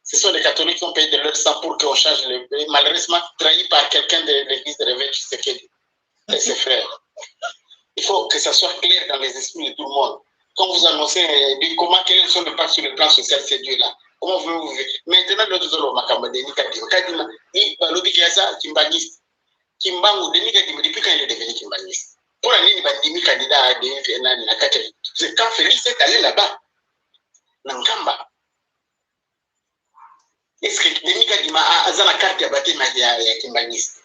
Ce sont les catholiques qui ont payé de leur sang pour qu'on change le pays, malheureusement trahi par quelqu'un de l'église de réveil, Tshisekedi et ses frères. Il faut que ça soit clair dans les esprits de tout le monde. Quand vous annoncez comment, quels sont les impacts sur le plan social, ces dieux-là, comment vous vous maintenant l'autre makambo Denis Kadima, Kadima, balobi aza kimbanguiste. Kimbangu, Denis Kadima, depuis quand il est devenu kimbanguiste? Mpona nini bandimi candidat ya Denis nani na kati? C'est quand Félix est allé là-bas na Nkamba. Est-ce que Denis Kadima aza na carte ya baptême ya kimbanguiste?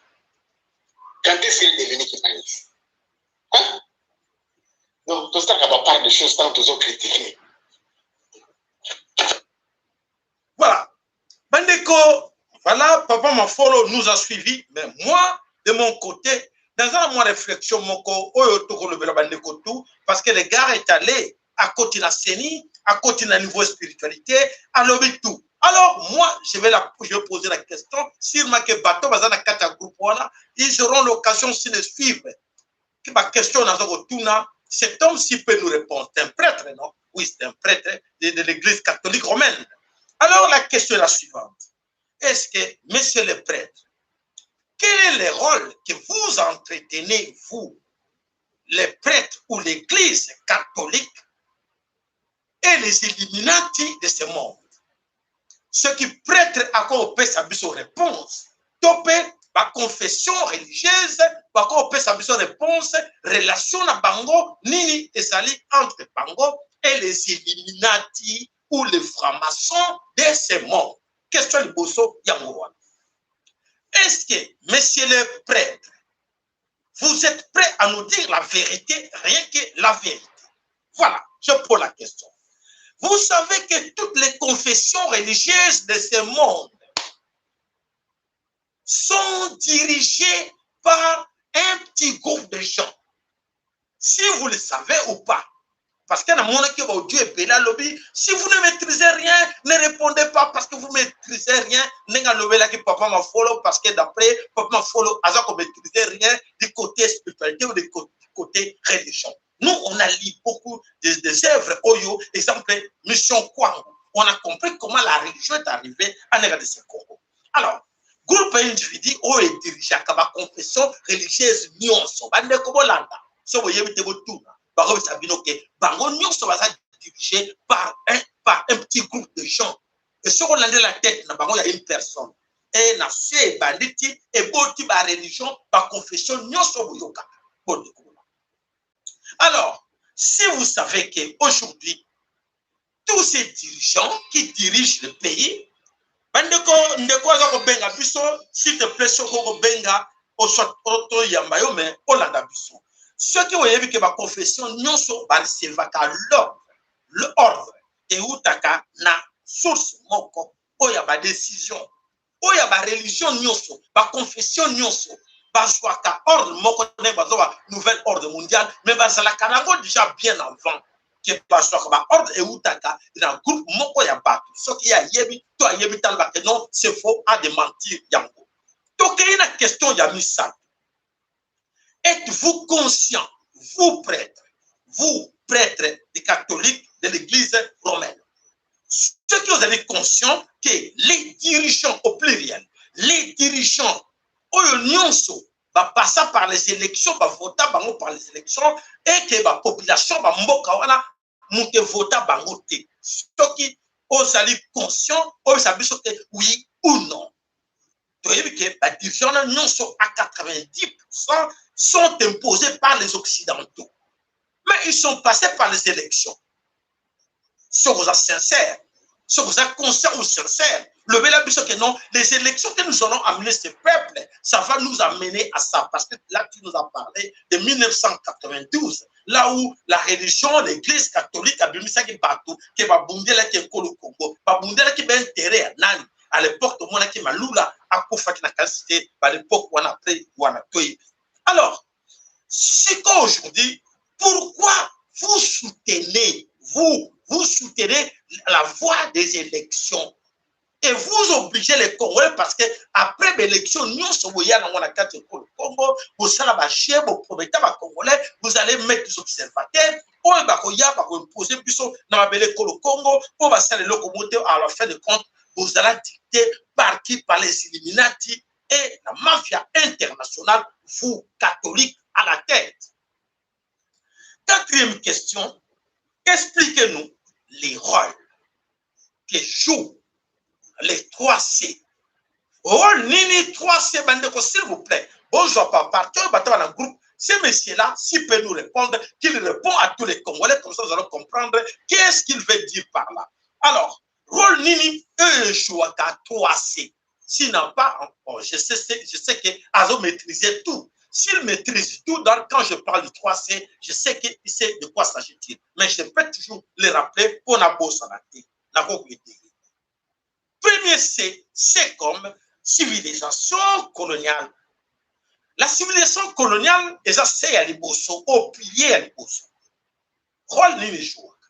Quand est-ce qu'il est devenu kimbanguiste, hein? Donc tosalaka bapart de choses tant tozocritiquer. Voilà. Bandeko, voilà, Papa Mafolo nous a suivi, mais moi, de mon côté, dans un mois réflexion moko, oyo tokolobela bandeko tout, parce que le gars est allé à côté de la CENI, à côté de la niveau spiritualité, à alobi tout. Alors, moi, je vais poser la question, sûrement que bato baza na kati ya groupe wana, ils auront l'occasion aussi de suivre. Ma question naza kotuna, cet homme-ci peut nous répondre. C'est un prêtre, non? Oui, c'est un prêtre de l'Église catholique romaine. Alors, la question est la suivante. Est-ce que, monsieur le prêtre, quel est le rôle que vous entretenez, vous, les prêtres ou l'Église catholique et les Illuminati de ce monde? Ce qui prêtre akopesa biso réponse, to mpe baconfession religieuse bakopesa biso réponse, relation na bango nini ezali entre bango et les Illuminati ou les francs-maçons de ce monde? Question liboso yango wana. Est-ce que, monsieur le prêtre, vous êtes prêt à nous dire la vérité, rien que la vérité? Voilà, je pose la question. Vous savez que toutes les confessions religieuses de ce monde sont dirigées par un petit groupe de gens. Si vous le savez ou pas. Parce que dans Dieu alobi, si vous ne maîtrisez rien, ne répondez pas parce que vous ne maîtrisez rien. Ndenge alobelaki Papa Mafolo, parce que d'après Papa Mafolo, aza ko maîtriser rien du côté spiritualité ou du côté religion. Nous, on a lu beaucoup des œuvres oyo, exemple, Mission Kwango. On a compris comment la religion est arrivée en RDC Congo. Alors, groupe individu oyo edirigeaka baconfession religieuse nyonso, bandeko bolanda, so boyebi te, botuna, bakobisa bino ke bango nyonso baza dirigé par un petit groupe de gens. Et soki olandela tête na bango ya une personne e na se ebandi ti eboti bareligion, baconfession nyonso boyokaka, bondeko. Alors, si vous savez qu'aujourd'hui, tous ces dirigeants qui dirigent le pays, bandeko, ndeko aza kobenga biso, s'il te plaît, soki okobenga, toyamba yo, mais olanda biso. Soki oyebi ke baconfession nyonso barecevaka l'ordre, l'ordre eutaka na source moko oyo ya badécision, oyo ya bareligion nyonso, baconfession nyonso bazwaka ordre moko ndenge bazwa ba nouvel ordre mondial, mais bazalaka nango déjà bien avant ke bazwaka baordre eutaka na groupe moko ya bato. Soki ye ayebi to ayebi, talobaka non, c'est faux, adémentir yango. Tokei na question ya misato. Êtes-vous conscient, vous prêtres, vous prêtres des catholiques de l'Église romaine, ceux qui vous avez conscient que les dirigeants au pluriel, les dirigeants oyo nyonso bapassa par les élections, bavota bango par les élections, et que bapopulation bamboka wana moto evota bango te, soki ozali conscient, oyebisa biso te, oui ou non? Toyebi ke badirigeant wana nyonso à 90 sont imposés par les Occidentaux, mais ils sont passés par les élections. Soki oza sincère, soki oza conscient ou sincère, lobela biso que non, les élections que nous allons amener ce peuple, ça va nous amener à ça. Parce que là, tu nous as parlé de 1992, là où la religion, l'Église catholique abimisaki bato ke babundelaki ekolo Congo. Babundelaki baintérêt ya nani? À l'époque, tomonaki Malula akufaki na kasi te ba l'époque wana, après wana toyebi. Alors, sikoyo aujourd'hui, pourquoi vous soutenez, vous, vous soutenez la voie des élections et vous obligez les Congolais? Parce que après l'élection nyonso boya nango na kati ekolo Congo, bosala bachie, boprometa bacongolais, vous allez mettre des observateurs oyo bakoya bakoimpose biso na mabele ekolo Congo mpo basala eloko moko te. À la fin de compte, bozala dicté par qui? Par les Illuminati et la mafia internationale, vous catholiques à la tête. Quatrième question: expliquez-nous les rôles que jouent les 3C. Rôle nini 3C? Bandeko, s'il vous plaît, bonjour, pas partir bato na groupe. Ce monsieur-là, s'il peut nous répondre, qu'il répond à tous les Congolais, comme ça nous allons comprendre qu'est-ce qu'il veut dire par là. Alors, rôle nini eux jouaka 3C? S'il n'a pas, bon, je sais que azo maîtriser tout. S'il maîtrise tout, donc quand je parle du 3C, je sais qu'il sait de quoi s'agit-il. Mais je peux toujours le rappeler pour na bosana te. Premier C, c'est comme civilisation coloniale. La civilisation coloniale eza C ya liboso, oyo pilier ya liboso. Rôle nini ejouaka?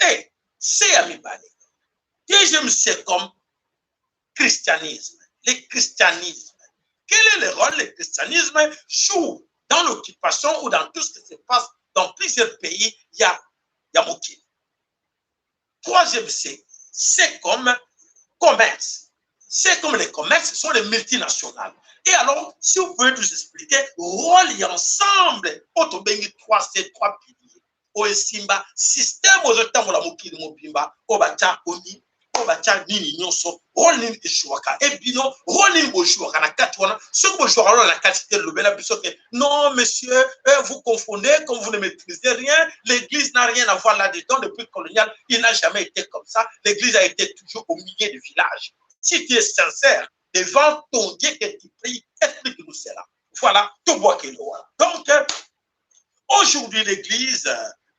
E C ya mibale. Deuxième C comme christianisme. Le christianisme. Quel est le rôle le christianisme joue dans l'occupation ou dans tout ce qui se passe dans plusieurs pays ya mokili? Troisième C, c'est comme commerce. C'est comme les commerces sont les multinationales. Et alors, si vous pouvez nous expliquer, rôle et ensemble, oyo tobengi 3 C, 3 piliers. Oyo esimba système ozotambola mokili mobimba, oyo batya oni, oyo batya nini nyonso, rôle nini ejouaka? E bino, rôle nini bojouaka na kati wana? Soki bojouaka rôle na kati te, lobela biso ke non, monsieur, vous confondez, comme vous ne maîtrisez rien, l'église n'a rien à voir là-dedans. Depuis colonial, il n'a jamais été comme ça. L'église a été toujours au milieu du village. Si tu es sincère devant ton Dieu que tu pries, explique-nous cela. Voilà, tout bois. Donc, aujourd'hui, l'église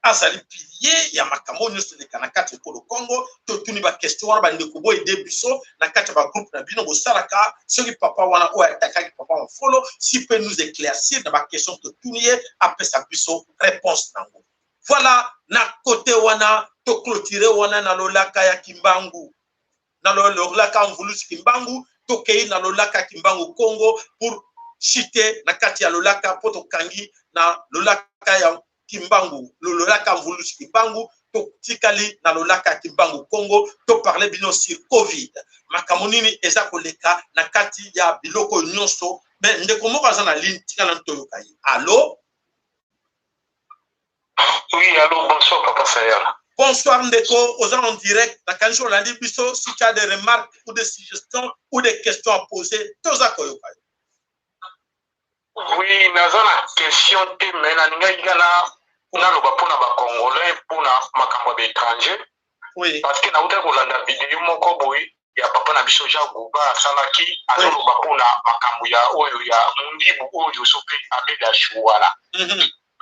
azali pilier ya makambo nyonso eleka na kati ekolo Congo. Totuni baquestion wana, bandeko boyede biso na kati ya bagroupe na bino bosalaka. Soki papa wana oyo atakaki papa Mafolo, si peut nous éclaircir na baquestion totuni ye, apesa biso réponse nango. Voilà, na côté wana toclôturer wana na lolaka ya Kimbangu, na lolaka Mvulusi Kimbangu. Tokei na lolaka Kimbangu Congo pour chuter na kati ya lolaka, mpo tokangi na lolaka ya Kimbangu, lolaka Mvulusi Kimbangu, totikali na lolaka ya Kimbangu Congo. Toparle bino sur Covid, makambo nini eza koleka na kati ya biloko nyonso. Me ndeko moko aza na ligne, tika na toyoka ye. Allo? Oui, allô, bonsoir, Papa Sayala. Bonsoir ndeko, oza en direct. Nakanisi olandi biso. Si tu as des remarques ou des suggestions ou des questions à poser, toza koyoka yo. Oui, naza na question te, mais nalingaki nga na naloba mpona bacongolais, mpona makambo ya baétranger. Parce que nauta kolanda video moko boye ya papa na biso Jean Gouba asalaki, azoloba mpona makambo ya oyo ya Mundibu, oyo so mpe abeda wana.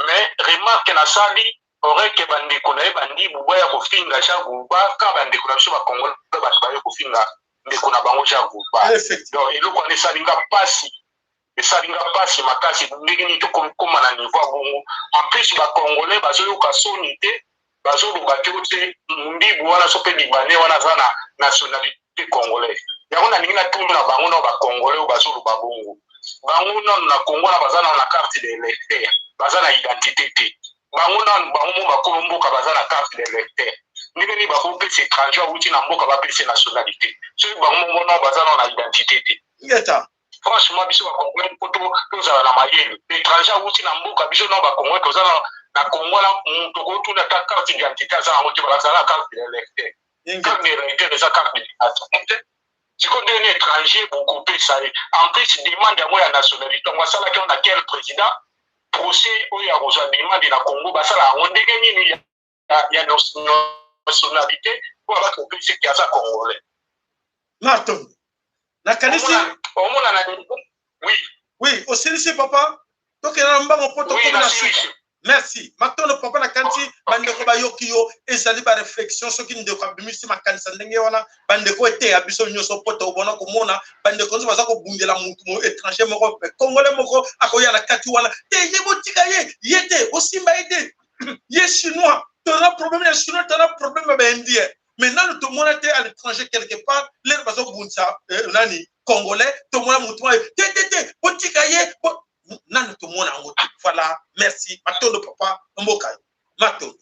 Mais remarque nasali oreke, bandeko na ye Bandibu baya kofinga Jean Gouba, ka bandeko na biso bacongolais bato baye kofinga ndeko na bango Jean Gouba. Donc eloko wana esali nga mpasi, esali nga mpasi makasi. Ndenge nini tokóma na niveau ya bongo? En plus bacongolais bazoyoka soni te, bazoloba te te Mundibu wana so mpe libanais wana aza na nationalité congolaise. Yango nalingi natuna na bango, na bacongolais oyo bazoloba bongo, bango nano na Congo wana baza nano na carte d'électeur, baza na identité te. Bango nano, bango mo bakolo mboka baza na carte d'électeur, ndenge nini bakopesa étranger awuti na mboka, bapesa nationalité, soki bango mo nano baza nano na identité te? Ngeta. Franchement, biso bacongolais mpo tozala na mayele. Étranger awuti na mboka, biso nano bacongolais toza na Congo wana, moto okotuna ata carte d'identité aza yango te, bazala na carte d'électeur. Carte d'électeur eza carte d'identité te. Sikoyo ndenge nini étranger bokopesa ye en plus demande yango ya nationalité? Yango asalaki yango na quel président? Procès oyo ya kozwa demande na Congo, basala yango ndenge nini ya nationalité oyo bakopesa ete aza congolais? Marton, nakanisi Omona na, oui. Oui, osilisi papa? Tokende na mbango mpo tokomi na suka. Merci, matondo papa. Nakanisi bandeko bayoki yo. Ezali baréflexion. Soki ndeko abimisi makanisa ndenge wana, bandeko, eteya biso nyonso, mpo tobona komona bandeko nyonso baza kobundela mutu mo étranger moko, congolais moko akoya na kati wana te. Ye botika ye, ye te, bosimba ye te, ye chinois. Toza problème ya chinois, toza problème ya baindien, mais nanu tomona te à l'étranger quelque part l'heure bazobundisa nani congolais, tomona mutu wana te te te, botika ye, nanu tomona yango te. Voilà, merci, matondo papa, mboka yo, matondo.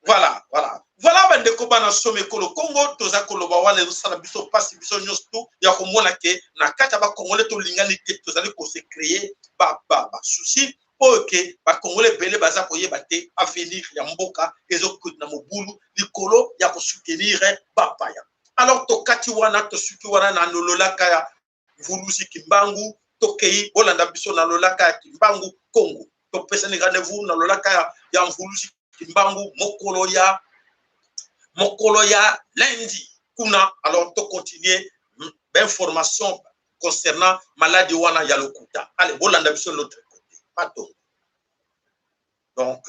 Voilà, bandeko bana some ekolo Kongo, toza koloba wana ezosala biso mpasi, biso nyonso tu, ya komona ke na kati ya bacongolais tolingani te. Tozali kose créer basouci oyo ke bacongolais ebele baza koyeba te avenir ya mboka ezokoti na mobulu likolo ya kosoutenir bapaya. Alors tokati wana, tosuki wana na nololaka ya Mvuluzi Kimbangu. Tokei, bolanda biso na lolaka ya Kimbangu Kongo. Topesani rendez-vous na lolaka ya Mvuluzi Kimbangu mokolo ya lundi kuna. Alors tocontinue bainformation concernant maladie wana ya lokuta. Allez, bolanda biso l'autre côté. Matondo. Donc